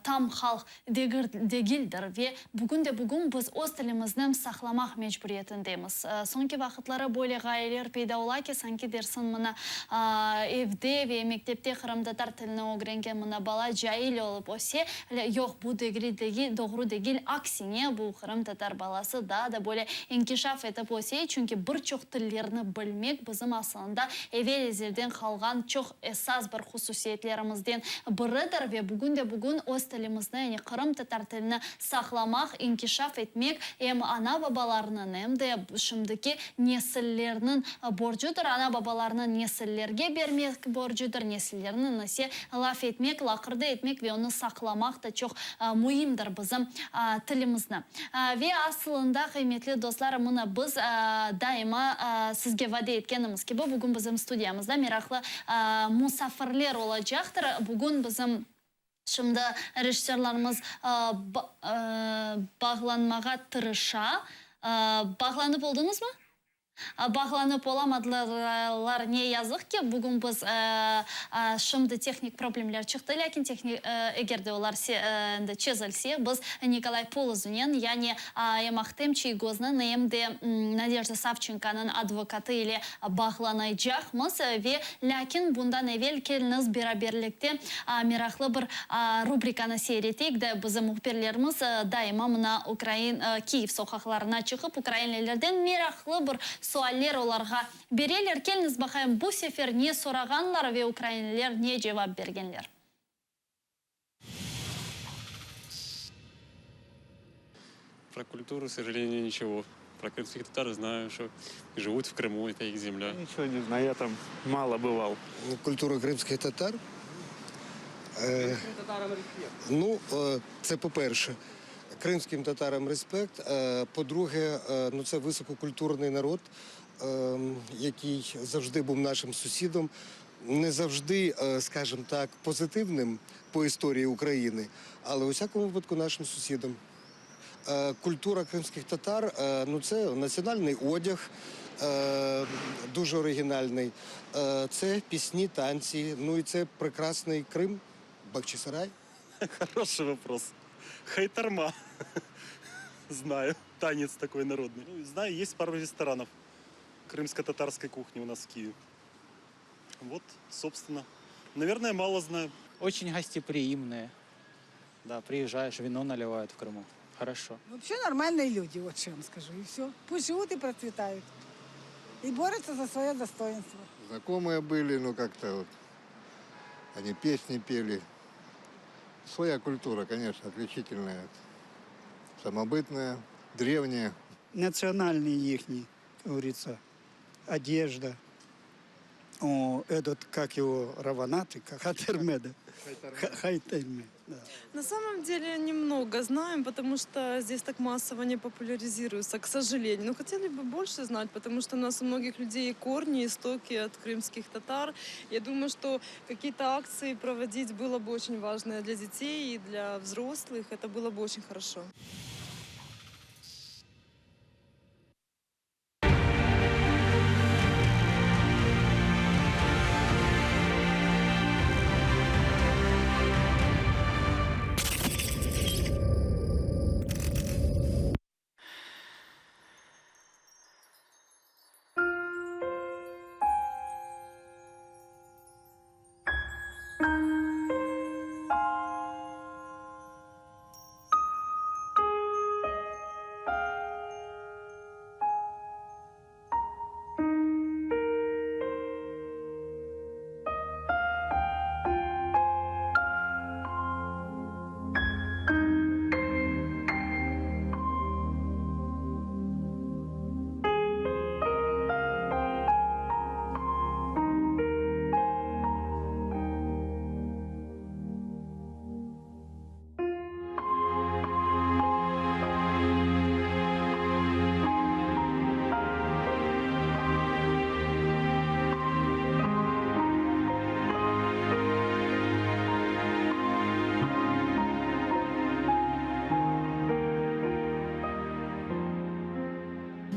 tam halq degildir ve bugün de bugün biz öz tilimizni saqlamaq mecburiyetindemiz. Soñki vaqıtları böyle ğayeler peyda ola ki, sanki dersiñ mına evde ve mektepte qırımtatar tilini ögrengen mına bala cail olıp öse, yoq, bu degri degil, doğru degil, aksine, bu qırımtatar balası daa da böyle inkişaf etip öse, çünki bir çoq tillerni bilmek bizim asılında evel-ezelden qalğan çoq esas bir hususiyetlerimizden biridir ve bugün de bugün öz tilimizni, yani qırımtatar tilini saqlamaq, inkişaf etmek em ana-babalarnıñ, em de şimdiki nesillerniñ borcudır. Ana-babalarnıñ nesillerge bermek borcudır, nesillerniñ ise laf etmek, laqırdı etmek ve onı saqlamaq da çoq müimdir bizim tilimizni. Ve asılında, qıymetli dostlar, mına biz daima sizge vade etkenimiz kibi, bugün bizim studiyamızda meraqlı musafirler olacaqtır. Bugün bizim şimdi rejissörlarımız bağlanmağa tırışa. Bağlanıp oldıñızmı? Bağlanıp olamadılar, ne yazıq ki, bugün biz şimdi tehnik problemler çıqtı, lâkin eger de olar endi çezilse, biz Nikolay Polozovnen, yani em Ahtem Çiygoznıñ, em de Nadejda Savçenkonıñ advokatı ile bağlanaycaqmız. Ve lâkin bundan evel keliñiz beraberlikte meraqlı bir rubrikanı seyir eteyik de, bizim mühbirlerimiz daima mına ukrain Kiyev soqaqlarına çıqıp, ukrainlilerden meraqlı bir sualler olarğa bereler. Keliñiz baqayım, bu sefer ne sorağanlar ve ukrainliler ne cevap bergenler. Про культуру, к сожалению, ничего. Про крымских татар знаю, что живут в Крыму, это их земля. Ничего не знаю, я там мало бывал. Культура кримських татар. Е, ну, е, це по-перше. Кримським татарам респект. Е, по-друге, е, ну, це висококультурний народ, е, який завжди був нашим сусідом. Не завжди, е, скажімо так, позитивним по історії України, але у всякому випадку нашим сусідом. Е, Культура кримських татар е, ну це національний одяг, е, дуже оригінальний. Е, Це пісні, танці, ну і це прекрасний Крим, Бахчисарай. Хороший вопрос. Хайтарма. Знаю. Танец такой народный. Ну, знаю, есть пару ресторанов крымско-татарской кухни у нас в Киеве. Вот, собственно. Наверное, мало знаю. Очень гостеприимные. Да, приезжаешь, вино наливают в Крыму. Хорошо. Вообще нормальные люди, вот что я вам скажу, и все. Пусть живут и процветают. И борются за свое достоинство. Знакомые были, ну как-то вот они песни пели. Своя культура, конечно, отличительная. Самобытная, древняя. Национальный ихний, как говорится, одежда. О, этот, как его, раванаты, как Хатермеда. Хайтельме, да. На самом деле немного знаем, потому что здесь так массово не популяризируется, к сожалению. Но хотели бы больше знать, потому что у нас у многих людей корни, истоки от крымских татар. Я думаю, что какие-то акции проводить было бы очень важно для детей и для взрослых. Это было бы очень хорошо.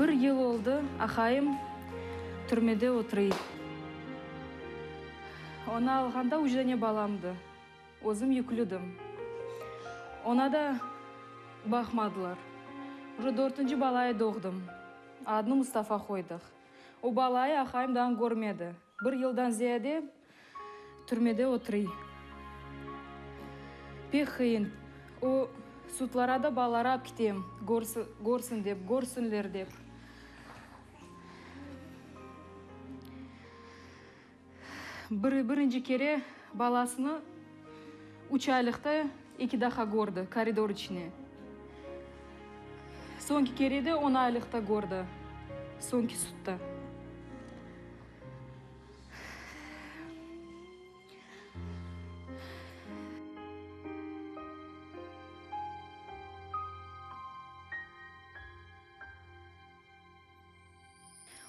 Bir yıl oldı, aqayım türmede oturıy. Onı alğanda üç dane balamdı. Özüm yüklüdim. Ona da baqmadılar. Uje dörtünci balayı doğdım. Adını Mustafa qoydıq. O balayı aqayım daa körmedi. Bir yıldan ziyade türmede oturıy. Pek qıyın. O sudlara da balaları ap kitem, körsin dep, körsünler dep. Bir, birinci kere balasını üç aylıqta eki daha kördi, koridor içine. Soñki kere de on aylıqta kördi, soñki sudda.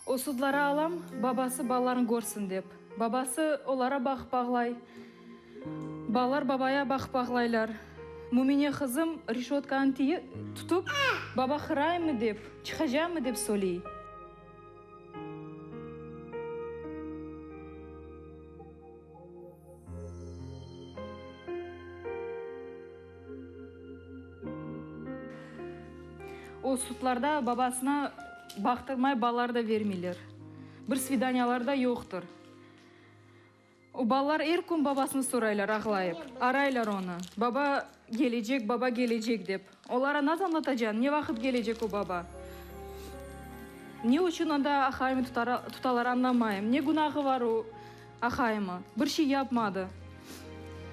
O sudlara alam, babası balaların körsin dep. Babası olara baqıp ağlay, balalar babaya baqıp ağlaylar. Mümine qızım reşötkanı tutıp, baba qıraymı dep, çıqacammı dep söyley. O sudlarda babasına baqtırmay balalar da vermeyler. Bir svidaniyalar da yoqtır. O balalar er kün babasını soraylar ağlayıp, araylar onı, baba kelecek, baba kelecek dep. Olara nasıl añlatacañ, ne vaqıt kelecek o baba? Ne içün anda aqayımı tutalar añlamayım. Ne günahı var o aqayımı? Bir şey yapmadı.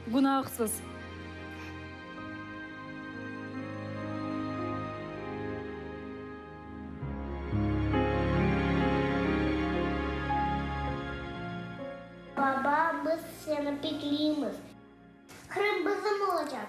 Günahsız. Baba, biz seni bekleymiz. Qırım bizim olacaq!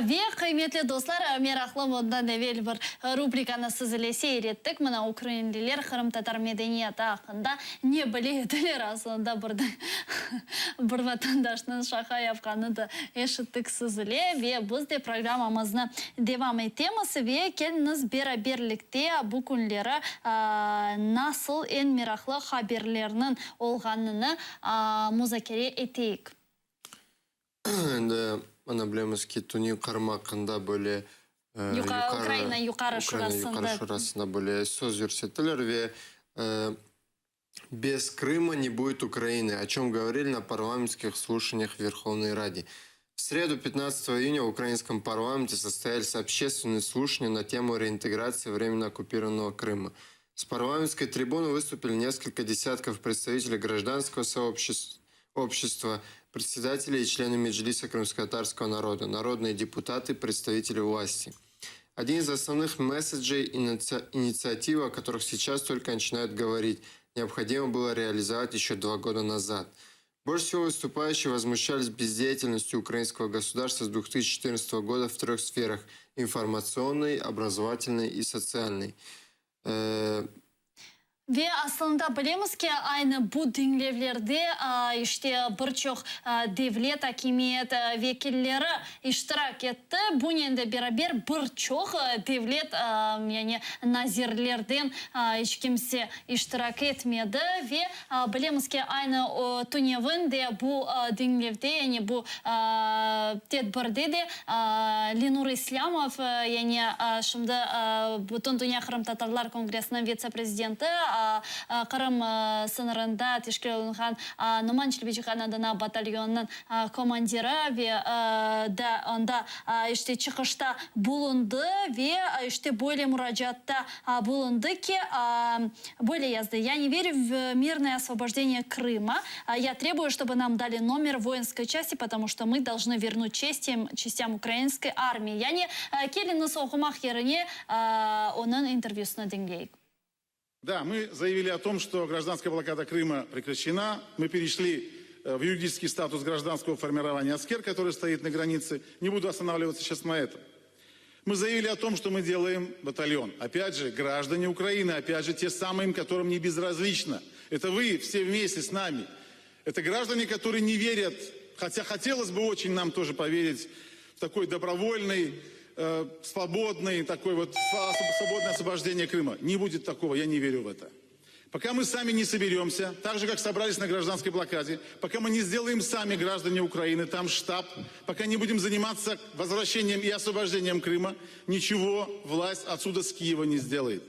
Ve, qıymetli dostlar, meraqlı bundan evel bir rubrikanı siz ile seyir ettik. Mına, ukrainliler qırımtatar medeniyeti aqqında ne bile ediler, aslında bir bir vatandaşnıñ şaqa yapqanı da eşittik siz ile. Ve biz de programmamıznı devam etemiz ve keliñiz beraberlikte bu künleri nasıl eñ meraqlı haberlerniñ olğanını muzakere eteyik. Endi mana bilemiz ki, Tünevin Qırım aqqında böyle Yuqarı Ukraina Yuqarı Şurasında Yuqarı Şurasında böyle söz yürsettiler ve Bez Krıma ne будет Ukraины, o çöm govorili na parlamentskih sluşaniyah v Verhovnoy Rade. В среду, 15 июня, в украинском парламенте состоялись общественные слушания на тему реинтеграции временно оккупированного Крыма. С парламентской трибуны выступили несколько десятков представителей гражданского сообщества, общества, председатели и члены Меджлиса крымско-татарского народа, народные депутаты, представители власти. Один из основных месседжей инициативы, о которых сейчас только начинают говорить, необходимо было реализовать еще два года назад. Больше всего выступающие возмущались бездеятельностью украинского государства с 2014 года в трех сферах – информационной, образовательной и социальной. Э, Ve aslında bilemiz ki, aynı bu diñlevlerde, işte, bir çoq devlet akimiyet vekilleri iştirak etti, bunen de beraber bir çoq devlet, yani nazirlerden iç kimse iştirak etmedi. Ve bilemiz ki, aynı tünevin de bu diñlevde, yani bu tedbirde de Lenur İslâmov, yani şimdi Bütündünya qırımtatarlar kongressiniñ vitse-prezidenti, Qırım sıñırında teşkil olunğan Noman Çelebicihan adına batalyonnıñ komandiri ve da onda işte çıqışta bulundı ve işte böyle muracaatta bulundı ki, böyle yazdı, Ya ne verю v mirnoye osvobojdeniye Krıma, ya trebuyu, ştobu nam dali nomer voyenskoy çasti, potomu şto mı dolžnı vernut çest tem çestям ukrainskoy armii. Yani, keliñiz oqumaq yerine onıñ intervyüsini diñleyik. Да, мы заявили о том, что гражданская блокада Крыма прекращена. Мы перешли. э, в юридический статус гражданского формирования Аскер, который стоит на границе. Не буду останавливаться сейчас на этом. Мы заявили о том, что мы делаем батальон. Опять же, граждане Украины, опять же, те самые, которым не безразлично. Это вы все вместе с нами. Это граждане, которые не верят, хотя хотелось бы очень нам тоже поверить в такой добровольный, э, свободный, такой вот свободное освобождение Крыма. Не будет такого, я не верю в это. Пока мы сами не соберемся, так же, как собрались на гражданской блокаде, пока мы не сделаем сами граждане Украины там штаб, пока не будем заниматься возвращением и освобождением Крыма, ничего власть отсюда с Киева не сделает.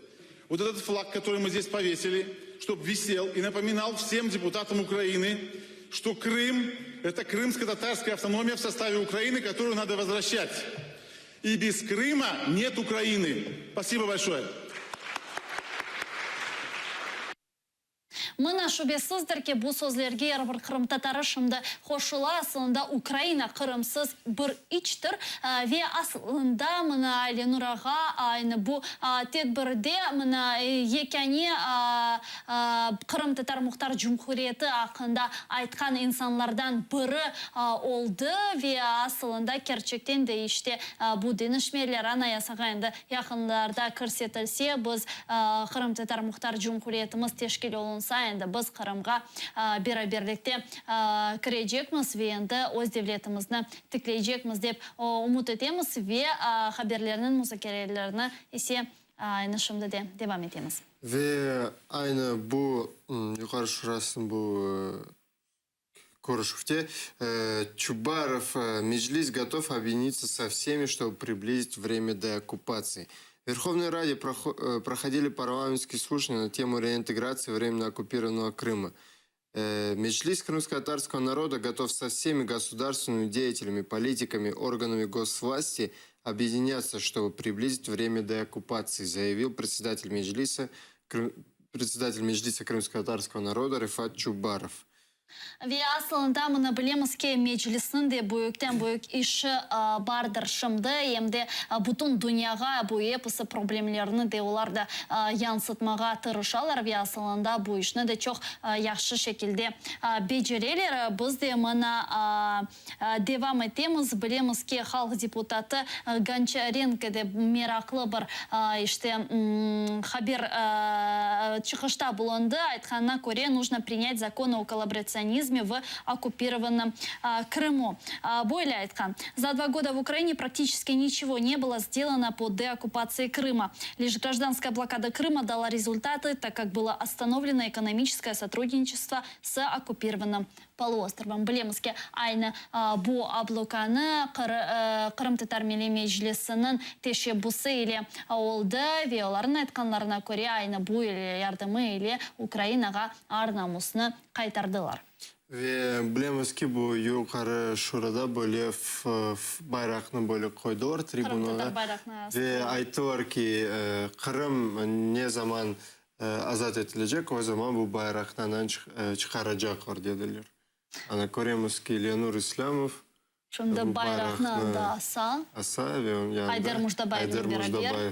Вот этот флаг, который мы здесь повесили, чтобы висел и напоминал всем депутатам Украины, что Крым – это крымско-татарская автономия в составе Украины, которую надо возвращать. И без Крыма нет Украины. Спасибо большое. Mına, şübesizdir ki, bu sözlerge er bir qırımtatarı şimdi qoşula, asılında Ukraina Qırımsız bir içtir ve asılında mına Lenur ağa aynı bu tedbirde mına yekâne Qırımtatar Muhtar Cumhuriyeti aqqında aytqan insanlardan biri oldı ve asılında kerçekten de işte bu deñişmeler Anayasağa endi yaqınlarda kirsetilse, biz Qırımtatar Muhtar Cumhuriyetimiz teşkil olunsa, endi biz Qırımğa beraberlikte kirecekmiz ve endi öz devletimizni tikleycekmiz dep ümüt etemiz ve haberlerniñ muzakerelerini ise aynı şimdi de devam etemiz. Ve aynı bu Yuqarı Şurasınıñ bu Körüşüvde Çubarov, Meclis gotov obъединиться со всеми, чтобы приблизить время деоккупации. В Верховной Раде проходили парламентские слушания на тему реинтеграции временно оккупированного Крыма. Meclis крымско-татарского народа готов со всеми государственными деятелями, политиками, органами госвласти объединяться, чтобы приблизить время деоккупации, заявил председатель Меджлиса, председатель Меджлиса крымско-татарского народа Рефат Чубаров. Ve asılında mına bilemiz ki, Meclisniñ de büyükten-büyük işi bardır şimdi, em de bütün dünyağa bu episi problemlerni de olar da yansıtmağa tırışalar ve asılında bu işni de çoq yahşı şekilde becereler. Biz de mına Devam etemiz. Bilemiz ki, halq deputatı Gonçarenko de meraqlı bir, işte, haber çıqışta bulundı. Aytqanına köre, nujno prinyat zakon o kollaboratsionizme v okkupirovannom Krımu. Böyle aytqan, Za dva goda v Ukraine praktiçeski niçego ne bylo sdelano po deokkupatsii Krıma. Liş grajdanskaya blokada Krıma dala rezultatı, tak kak bylo ostanovleno ekonomiçeskoye sotrudniçestvo s okkupirovannym Poluostrovom. Bilemiz ki, aynı bu ablukanı Qırımtatar Milliy Meclisiniñ teşebbüsi ile oldı ve olarnıñ aytqanlarına köre, aynı bu yardımı ile Ukrainağa ar-namusnı qaytardılar. Ve bilemiz ki, bu Yuqarı Şurada böyle bayraqnı böyle qoydılar tribunağa ve ayttılar ki, Qırım ne zaman Azat etilecek, o zaman bu bayraqnı andan çıqaracaqlar, dediler. Ana, köremiz ki, Lenur İslâmov Şimdi bu bayraqnı bayraqnı anda asa. asa ve onıñ yanında Ayder Mujdabayevnen Ayder beraber. Mujdabayev.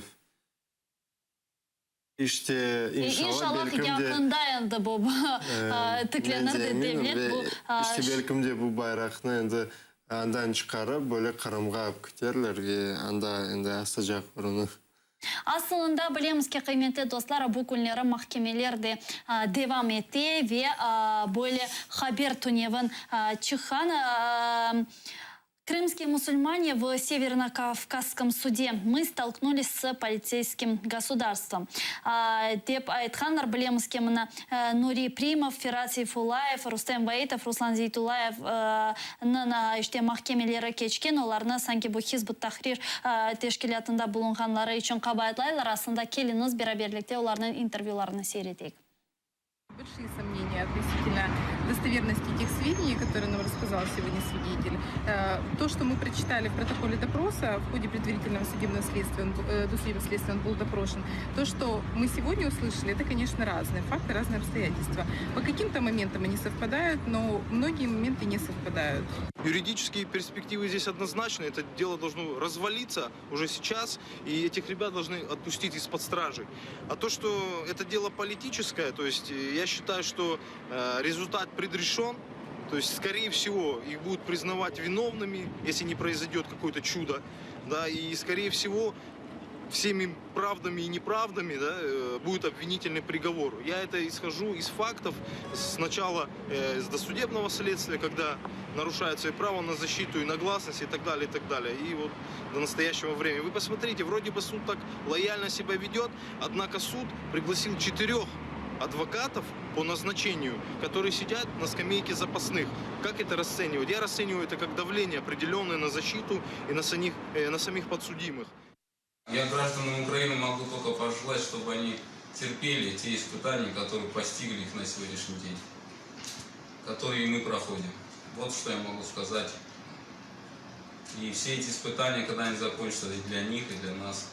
İşte, E, inşallah, inşallah, belkim de, yaqında endi bu men tiklenir de de eminim, devlet ve bu işte, belkim de bu bayraqnı endi andan çıqarıp, böyle Qırımğa alıp keterler ve anda endi asacaqlar onı. Asılında bilemiz ki, qıymetli dostlar, bu künleri mahkemeler de devam ete ve böyle haber tünevin çıqqan, Krımskiye musulmane v Severno-Kavkazskom sude, mı stolknulis s politseyskim gosudarstvom, dep aytqanlar. Bilemiz ki, mına Nuri Primov, Ferat Seyfullayev, Rustem Vaitov, Ruslan Zeytullayevniñ işte mahkemeleri keçken, olarnı sanki bu Hizb ut-Tahrir teşkilâtında bulunğanları içün qabaatlaylar. Aslında, keliñiz, beraberlikte olarnıñ intervyularını seyir eteyik. Большие сомнения относительно достоверности тех сведений, которые нам рассказал сегодня свидетель. Э, то, что мы прочитали в протоколе допроса в ходе предварительного судебного следствия, он, э, досудебного следствия он был допрошен, то, что мы сегодня услышали, это, конечно, разные факты, разные обстоятельства. По каким-то моментам они совпадают, но многие моменты не совпадают. Юридические перспективы здесь однозначны. Это дело должно развалиться уже сейчас, и этих ребят должны отпустить из-под стражи. А то, что это дело политическое, то есть э, я считаю, что э, результат предрешен. То есть, скорее всего, их будут признавать виновными, если не произойдет какое-то чудо. Да, и, скорее всего, всеми правдами и неправдами да, э, будет обвинительный приговор. Я это исхожу из фактов сначала э, с досудебного следствия, когда нарушается и право на защиту, и на гласность, и так далее, и так далее. И вот до настоящего времени. Вы посмотрите, вроде бы суд так лояльно себя ведет, однако суд пригласил четырех адвокатов по назначению, которые сидят на скамейке запасных. Как это расценивать? Я расцениваю это как давление определенное на защиту и на самих, э, на самих подсудимых. Я гражданам Украины могу только пожелать, чтобы они терпели те испытания, которые постигли их на сегодняшний день, которые мы проходим. Вот что я могу сказать. И все эти испытания, когда они закончатся, и для них, и для нас.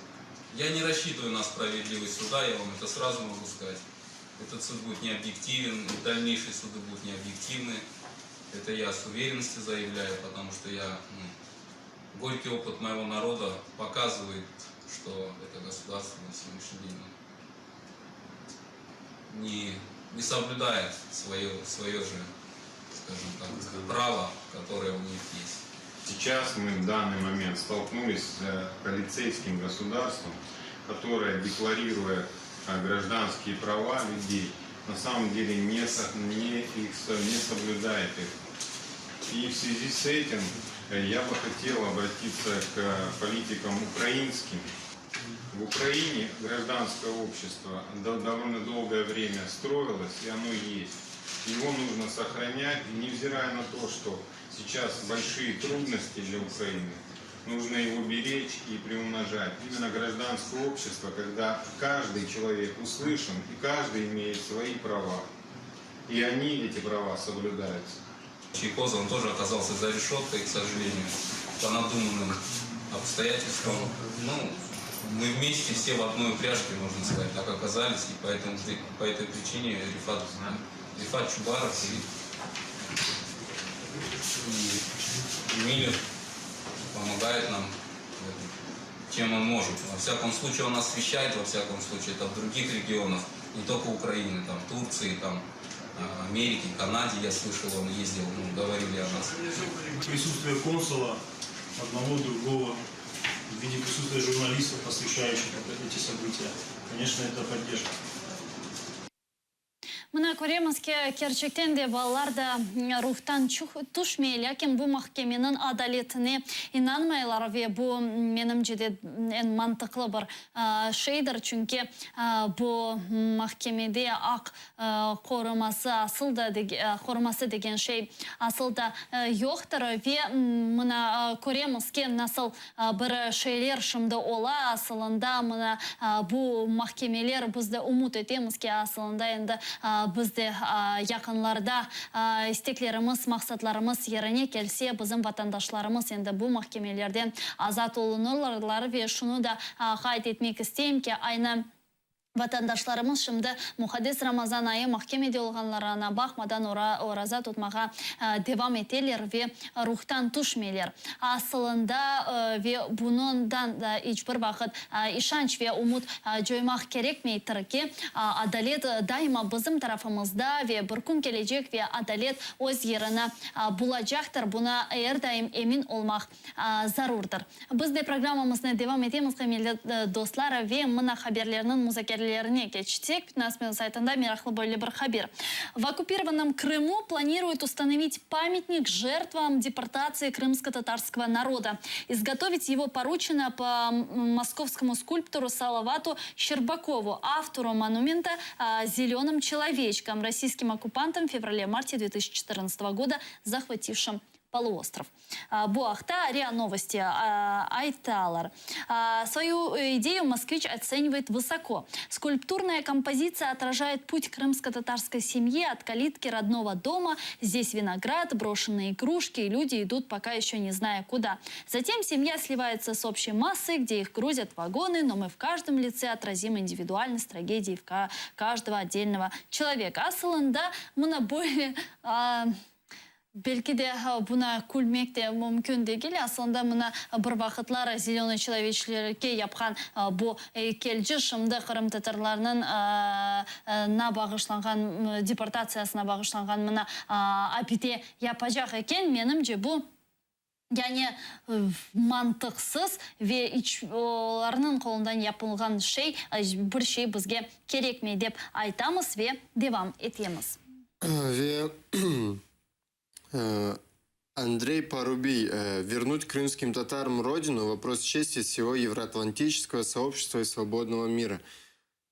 Я не рассчитываю на справедливость суда, я вам это сразу могу сказать. Этот суд будет необъективен, и дальнейшие суды будут необъективны. Это я с уверенностью заявляю, потому что я, ну, горький опыт моего народа показывает, что это государство на сегодняшний день ну, не, не соблюдает свое, свое же, скажем так, право, которое у них есть. Сейчас мы в данный момент столкнулись с э, полицейским государством, которое, декларируя э, гражданские права людей, на самом деле не, не, их, не соблюдает их. И в связи с этим э, я бы хотел обратиться к политикам украинским. В Украине гражданское общество довольно долгое время строилось, и оно есть. Его нужно сохранять, невзирая на то, что сейчас большие трудности для Украины, нужно его беречь и приумножать. Именно гражданское общество, когда каждый человек услышан и каждый имеет свои права, и они, эти права, соблюдаются. Чийгоз, он тоже оказался за решеткой, к сожалению, по надуманным обстоятельствам. Ну, мы вместе все в одной упряжке, можно сказать, так оказались, и поэтому, по этой причине Рефат, Рефат Чубаров и, и Миллер помогает нам в этом, чем он может. Во всяком случае, он освещает, во всяком случае, это в других регионах, не только Украины, там, Турции, там, а, Америки, Канаде, я слышал, он ездил, ну, говорили о нас. Присутствие консула одного, другого, в виде присутствия журналистов, освещающих эти события, конечно, это поддержка. Mına köremiz ki, kerçekten de balalar da ruhtan tüşmey, lâkin bu mahkemeniñ adaletine inanmaylar ve bu, menimce de, eñ mantıqlı bir şeydir, çünki bu mahkemede aq qoruması asıl da qoruması degen şey asıl da yoqtır ve mına köremiz ki, nasıl bir şeyler şimdi ola, asılında mına bu mahkemeler, biz de ümüt etemiz ki, asılında endi biz de yaqınlarda isteklerimiz, maqsatlarımız yerine kelse, bizim vatandaşlarımız endi bu mahkemelerden azat olunırlar ve şunı da qayd etmek isteyim ki, aynı Vatandaşlarımız şimdi muqaddes Ramazan ayı mahkemede olğanlarına baqmadan oraza tutmağa devam eteler ve ruhtan tüşmeyler. Asılında ve bundan da iç bir vaqıt işanç ve ümüt coymaq kerekmeytir ki, adalet daima bizim tarafımızda ve bir kün kelecek ve adalet öz yerini bulacaqtır, buna er daim emin olmaq zarurdır. Biz de programmamıznı devam etemiz, qıymetli dostlar, ve mına haberlerniñ muzakerelerine keçsek, Bütünasmen saytında meraqlı böyle bir haber. В оккупированном Крыму планируют установить памятник жертвам депортации крымско-татарского народа. Изготовить его поручено по московскому скульптору Салавату Щербакову, автору монумента «Зеленым человечкам», российским оккупантам в феврале-марте 2014 года, захватившим полуостров. Bu aqta РИА Новости aytalar. Свою идею москвич оценивает высоко. Скульптурная композиция отражает путь крымско-татарской семьи от калитки родного дома. Здесь виноград, брошенные игрушки, и люди идут пока еще не зная куда. Затем семья сливается с общей массой, где их грузят вагоны, но мы в каждом лице отразим индивидуальность трагедии в каждого отдельного человека. Asılında mına böyle... Belki de, buna külmek de mümkün degil. Aslında, mına, bir vaqıtlar Zelönıy çeloveçlerge yapqan bu eykelci şimdi qırımtatarlarnıñ na bağışlanğan, deportatsiyasına bağışlanğan mına abide yapacaq eken. Menimce, bu, yani, mantıqsız ve iç olarnıñ qolundan yapılğan şey, bir şey bizge kerekmey, dep aytamız ve devam etemiz. Ve Andrey Parubiy, Вернуть крымским татарам родину, вопрос чести всего евроатлантического сообщества и свободного мира.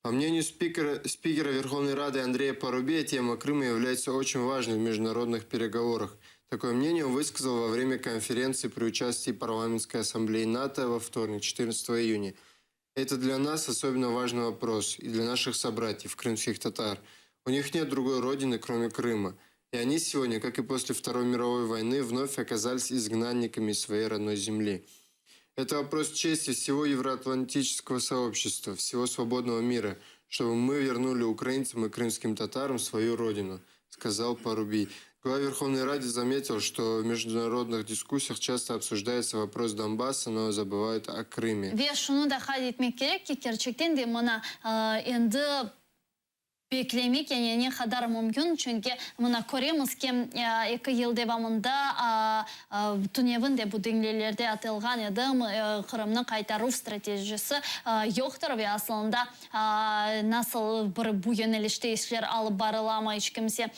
По мнению спикера, спикера Верховной Рады Андрея Парубия, тема Крыма является очень важной в международных переговорах. Такое мнение он высказал во время конференции при участии Парламентской ассамблеи НАТО во вторник, 14 июня. Это для нас особенно важный вопрос и для наших собратьев, крымских татар. У них нет другой родины, кроме Крыма. И они сегодня, как и после Второй мировой войны, вновь оказались изгнанниками своей родной земли. Это вопрос чести всего евроатлантического сообщества, всего свободного мира, чтобы мы вернули украинцам и крымским татарам свою родину, сказал Парубий. Глава Верховной Рады заметил, что в международных дискуссиях часто обсуждается вопрос Донбасса, но забывают о Крыме. Ve şunı da qayd etmek kerek ki, kerçekten de mına endi Beklemek, yani ne qadar mümkün, çünki mına köremiz ki, eki yıl devamında tünevin de bu diñlevlerde atılğan edi, Qırımnı qaytaruv stratejisi yoqtır ve asılında nasıl bir bu yönelişte işler alıp barılamı iç kimse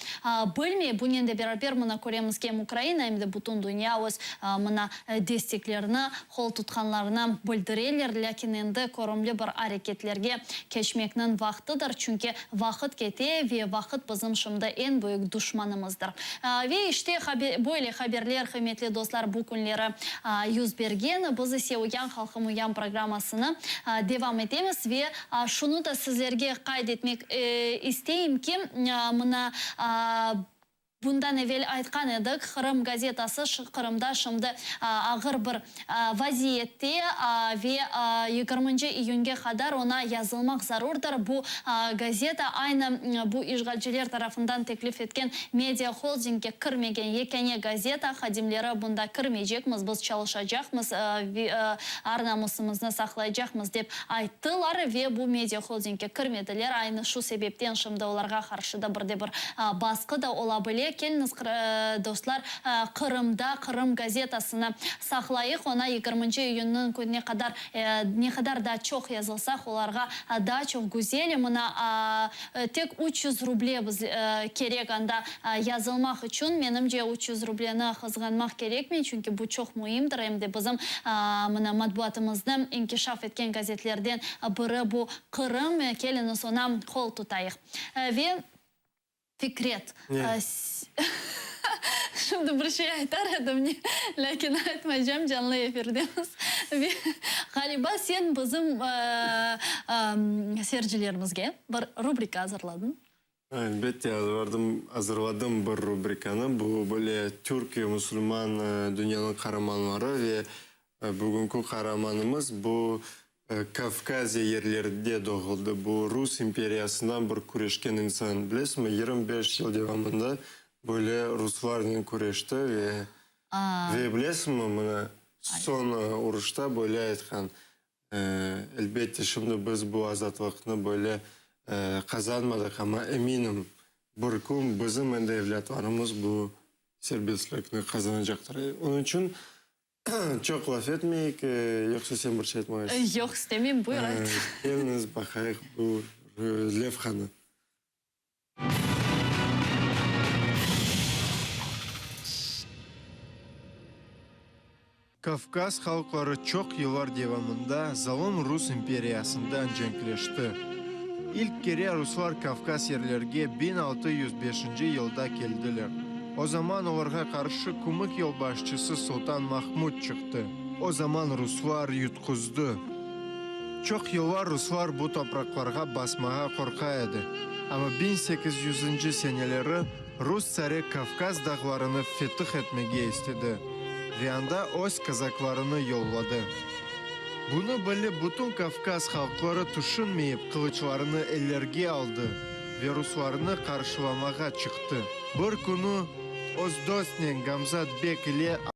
bilmey. Bunen de beraber mına köremiz ki, em Ukraina, em de bütün dünya öz mına desteklerini, qol tutqanlarını bildireler, lâkin endi körümli bir areketlerge keçmekniñ vaqtıdır, çünki vaqıt kete ve vaqıt bizim şimdi eñ büyük duşmanımızdır. Ve işte, böyle haberler, qıymetli dostlar, bu künleri yüz bergen. Biz ise Uyan, halqım, uyan programmasını devam etemiz ve şunı da sizlerge qayd etmek isteyim ki, mına, Bundan evel aytqan edik, Qırım gazetası Qırımda şimdi ağır bir vaziyette ve yigirminci iyünge qadar oña yazılmaq zarurdır. Bu gazeta aynı bu işğalciler tarafından teklif etken media holdingge kirmegen yekâne gazeta. Hadimleri bunda kirmeycekmiz, biz çalışacaqmız, ar-namusımıznı saqlaycaqmız, dep ayttılar ve bu media holdingge kirmediler. Aynı şu sebepten şimdi olarğa qarşı da bir de bir Basqı da ola bile. Keliñiz, dostlar, Qırımda Qırım gazetasını saqlayıq, oña yigirminci iyünniñ kününe qadar ne qadar daa çoq yazılsaq, olarğa daa çoq güzel. Mına, tek 300 ruble biz kerek anda yazılmaq içün. Menimce, 300 rubleni qızğanmaq kerekmey, çünki bu çoq müimdir, em de bizim, mına, matbuatımıznı inkişaf etken gazetlerden biri bu Qırım. Keliñiz, oña qol tutayıq. Ve Fikret, şimdi bir şey aytar edim, lâkin aytmaycam, canlı efirdemiz. Ve ğaliba sen bizim seyircilerimizge bir rubrika azırladıñ. Elbette, azırladım bir rubrikanı. Bu böyle türk ve musulman dünyanıñ qaramanları ve Bugünki qaramanımız bu Kavkaziya yerlerinde doğuldı. Bu Rus imperiyasından bir küreşken insan. Bilesiñmi, 25 yıl devamında böyle ruslarnen küreşti ve ve bilesiñmi, mına, soñ uruşta böyle aytqan, Elbette, şimdi biz bu azatlıqnı böyle qazanmadıq, amma eminim, bir kün bizim endi evlâtlarımız bu serbestlikni qazanacaqtır. Onıñ içün Çoq laf etmeyik, yoqsa sen bir şey aytmağa isteysiñ? Yoq, istemeyim, buyur, ayt. Keliñiz, baqayıq bu levhanı. Kavkaz halqları çoq yıllar devamında zalım Rus imperiyasından cenkleşti. İlk kere ruslar Kavkaz yerlerge 1605 yılda keldiler. O zaman olarğa qarşı kumık yolbaşçısı Sultan Mahmud çıqtı. O zaman ruslar yutquzdı. Çoq yıllar ruslar bu topraqlarğa basmağa qorqa edi. Amma 1800-nci seneleri rus tsarı Kavkaz dağlarını fetih etmege istedi ve anda öz kazaklarını yolladı. Bunı bilip bütün Kavkaz halqları tüşünmeyip qılıçlarını ellerge aldı ve ruslarnı qarşılamağa çıqtı. Bir künü. Öz dostnen Gamzat bek ile.